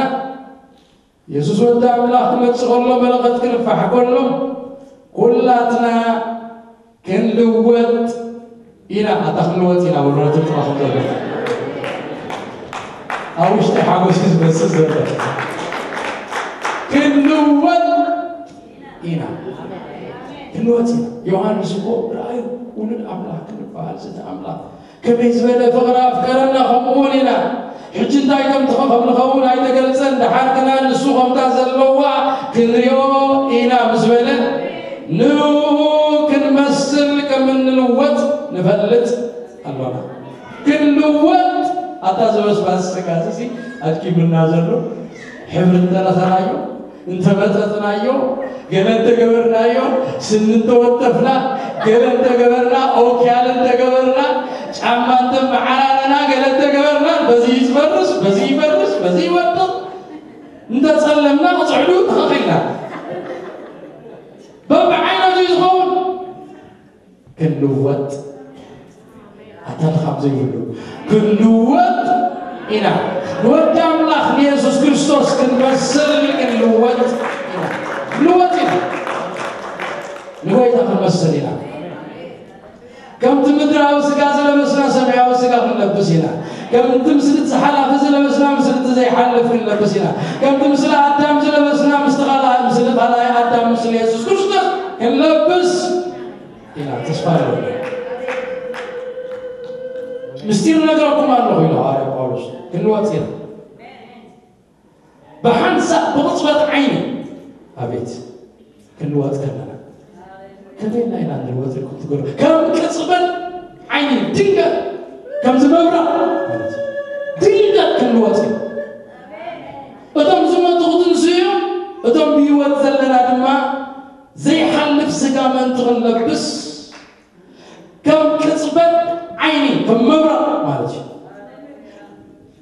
የሱስ ወዲ ኣምላኽ ክመጽእ ከሎ፣ መለኸት ክንፋሕ ከሎ፣ ኩላትና ክንልወጥ ኢና። ኣታ ክንልወጥ ኢና፣ በሉ ነቲ ጥቓኹም ዘሎ። ኣብ ውሽጢ ሓጎስ እዩ ዝመጽእ ዘሎ። ክንልወጥ ኢና። ክንልወጥ ኢና። ዮሃንስ እኮ፣ ረኣዩ፣ ውሉድ ኣምላኽ ክንበሃል፣ ስነ ኣምላኽ ከመይ ዝበለ ፍቕሪ ኣፍቀረና፣ ከምኡ እውን ኢና። ሕጂ እንታይ ከም ትኸ-፣ ከም ንኸውን ኣይተገልጸን፣ ደሓር ግና ንሱ ከምታ ዘለዋ ክንሪኦ ኢና ምስ በለ፣ ንኡ ክንመስል ከም እንልወጥ ንፈልጥ ኣሎና። ክንልወጥ፣ ኣታ ዘበስባስ ስጋ እዚ ኣድኪሙና ዘሎ፣ ሕብሪ እንተለኸናዮ፣ እንተመጠጥናዮ፣ ገለ እንተገበርናዮ፣ ስኒ እንተወተፍና፣ ገለ እንተገበርና፣ ኦክያል እንተገበርና፣ ጫማ እንተመዓራረና፣ ገለ እንተገበርና፣ በዚ ይፈርስ፣ በዚ ይፈርስ፣ በዚ ይወድቕ፣ እንተጸለምና፣ ክጽዕዱ ትኽኽልና። በብዓይነቱ እዩ ዝኸውን። ክንልወጥ፣ ኣታ ድኻም ዘይብሉ፣ ክንልወጥ ኢና። ንወዲ ኣምላኽ ንየሱስ ክርስቶስ ክንመስል ክንልወጥ ኢና። ክንልወጥ ኢና። ንጎይታ ክንመስል ኢና። ከምቲ ምድራዊ ስጋ ዝለበስና ሰማያዊ ስጋ ክንለብስ ኢና። ከምቲ ምስልቲ ሓላፊ ዝለበስና ምስልቲ ዘይሓልፍ ክንለብስ ኢና። ከምቲ ምስሊ ኣዳም ዝለበስና ምስቲ ካልኣይ፣ ምስሊ ካልኣይ ኣዳም፣ ምስሊ የሱስ ክርስቶስ ክንለብስ ኢና። ተስፋ ኣለዎ። ምስጢር ነግረኩም ኣለኹ ኢሉ ሃዋርያ ጳውሎስ። ክንወጽ ኢና። ብሓንሳእ ብቕጽበት ዓይኒ፣ ኣቤት፣ ክንወጽ ከለና። ከመይ ኢልና ኢና ንልወጥ ኢልኩም ትገርሙ። ከም ቅጽበት ዓይኒ ድንገት ከምዚ መብራቕ ማለት እዩ። ድንገት ክንልወጥ እዩ። እቶም ዝሞቱ ክትንስኡ እዮም፣ እቶም ብህይወት ዘለና ድማ ዘይሓልፍ ስጋ ምእንቲ ክንለብስ ከም ቅጽበት ዓይኒ ከም መብራቕ ማለት እዩ።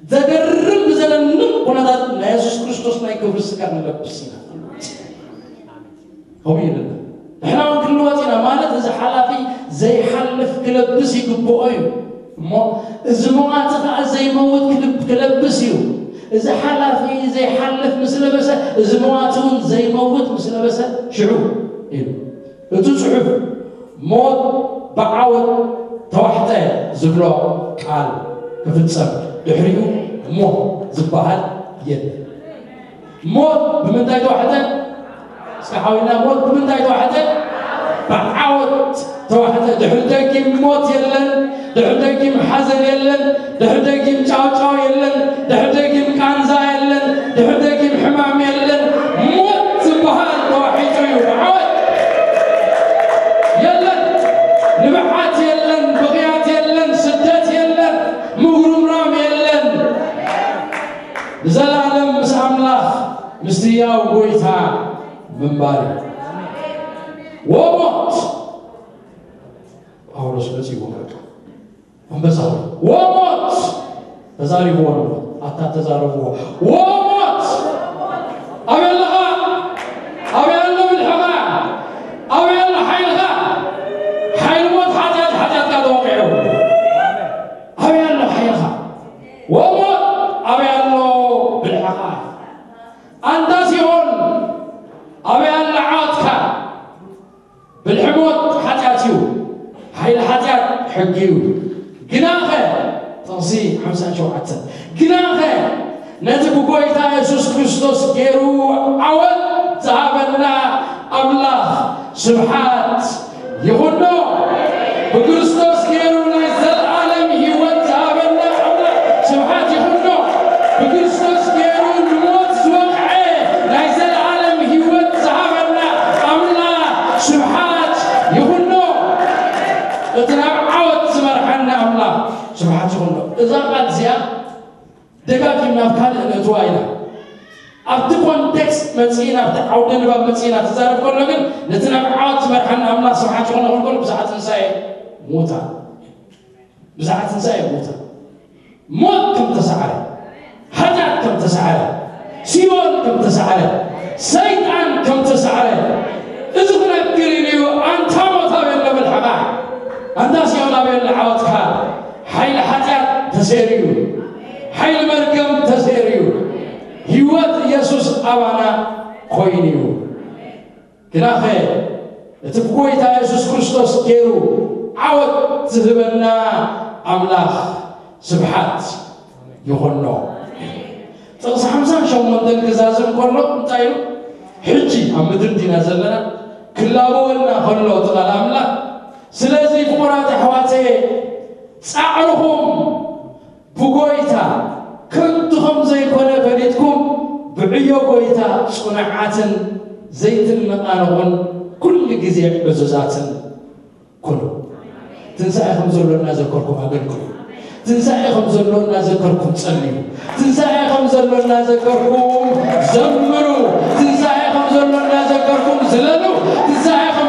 ዘገርም ብዘደንቕ ኩነታት ናይ የሱስ ክርስቶስ ናይ ክብሪ ስጋ ክንለብስ ኢና። ከምኡ ይልና ንሕና እውን ክንልወጥ ኢና ማለት እዚ ሓላፊ ዘይሓልፍ ክለብስ ይግብኦ እዩ። እሞ እዚ መዋቲ ከዓ ዘይመውት ክልብ- ክለብስ እዩ። እዚ ሓላፊ ዘይሓልፍ ምስ ለበሰ እዚ መዋቲ እውን ዘይመውት ምስ ለበሰ ሽዑ እዩ። እቲ ጽሑፍ ሞት ብዓወት ተዋሕጠ ዝብሎ ቃል ክፍጸም ድሕሪኡ ሞት ዝበሃል የለን። ሞት ብምንታይ ተዋሕጠ? እስከ ሓዊና ሞት ብምንታይ ተዋሕጠ? ብዓወት ተዋሕጠ። ድሕሪ ደጊም ሞት የለን፣ ድሕሪ ደጊም ሓዘን የለን፣ ድሕሪ ደጊም ጫውጫው የለን፣ ድሕሪ ደጊም ቃንዛ የለን፣ ድሕሪ ደጊም ሕማም የለን። ሞት ዝበሃል ተዋሒጡ እዩ። ብዓወት የለን፣ ንብዓት የለን፣ ብኽያት የለን፣ ስደት የለን፣ ምጉርምራም የለን። ንዘለኣለም ምስ ኣምላኽ ምስቲ ህያው ጎይታ ምንባር እዩ። ወሞት ጳውሎስ መጺእዎ በቃ ኣንበሳ ሆይ፣ ወሞት ተዛሪብዎ ንሞት ኣታ ተዛረብዎ። ወሞት ኣበይ ኣለኻ? ኣበይ ኣሎ ብልሕኻ? ኣበይ ኣሎ ሓይልኻ? ሓይሊ ሞት ሓጢኣት፣ ሓጢኣትካ ተወቂዑ። ኣበይ ኣሎ ሓይልኻ? ወሞት ኣበይ ኣሎ ብልሕኻ? ኣንታ ሲኦል ኣበይ ኣሎ ዓወትካ? ብልሒ ሞት ሓጢኣት እዩ፣ ሓይሊ ሓጢኣት ሕጊ እዩ። ግናኸ ጥቕሲ ሓምሳን ሸውዓተን ግናኸ ነቲ ብጎይታ የሱስ ክርስቶስ ገይሩ ዓወት ዝሃበና ኣምላኽ ስብሓት ይኹኖ። ብክርስቶስ ገይሩ ናይ ዘለኣለም ህይወት ዝሃበና ኣምላኽ ስብሓት ይኹኖ። ብክርስቶስ ገይሩ ንሞት ዝወቕዐ ናይ ዘለኣለም ህይወት ዝሃበና ኣምላኽ ስብሓት ይኹኖ። እቲ ናብ ዓወት ዝመርሓና ኣምላኽ ስብሓት ይኹኖ። እዛ ቃል እዚኣ ደጋጊምና ኣብ ካልእ ነእትዋ ኢና። ኣብቲ ኮንቴክስት መጺእና ኣብቲ ዓውደ ንባብ መጺእና ትዛረብ ከሎ ግን ነቲ ናብ ዓወት ዝመርሓና ኣምላኽ ስብሓት ይኹኖ ክንብል ብዛዕባ ትንሳኤ ሙታን ብዛዕባ ትንሳኤ ሙታን ሞት ከም ተሰዓረ፣ ሓጢኣት ከም ተሰዓረ፣ ሲኦል ከም ተሰዓረ፣ ሰይጣን ከም ተሰዓረ እዚ ክነግር ኢሉ እዩ። ኣንታ ሞት ኣበይ ኣሎ ብልሕኻ? ኣንታ ሲኦል ኣበይ ኣሎ ዓወትካ? ሓይሊ ሓጢኣት ተሰይሩ እዩ። ሓይሊ መርገም ተሰይሩ እዩ። ህይወት ኢየሱስ ኣባና ኮይኑ እዩ። ግናኸ እቲ ብጎይታ የሱስ ክርስቶስ ገይሩ ዓወት ዝህበና ኣምላኽ ስብሓት ይኹኖ። ጥቕሲ ሓምሳን ሸሞንተን ክዛዝም ከሎ እንታይ ኢሉ? ሕጂ ኣብ ምድሪ እንዲና ዘለና ክላበወልና ከሎ እቲ ቃል ኣምላኽ ስለዚ ፍቑራት ኣሕዋተየ ጻዕርኹም ብጎይታ ከንቱ ከም ዘይኮነ ፈሊጥኩም ብዕዮ ጎይታ ጽኑዓትን ዘይትነቓነቑን ኩሉ ግዜ ዕዙዛትን ኩኑ። ትንሳኤ ከም ዘሎ እናዘከርኩም ኣገልግሉ። ትንሳኤ ከም ዘሎ እናዘከርኩም ጸልዩ። ትንሳኤ ከም ዘሎ እናዘከርኩም ዘምሩ። ትንሳኤ ከም ዘሎ እናዘከርኩም ዝለሉ። ትንሳኤ ከም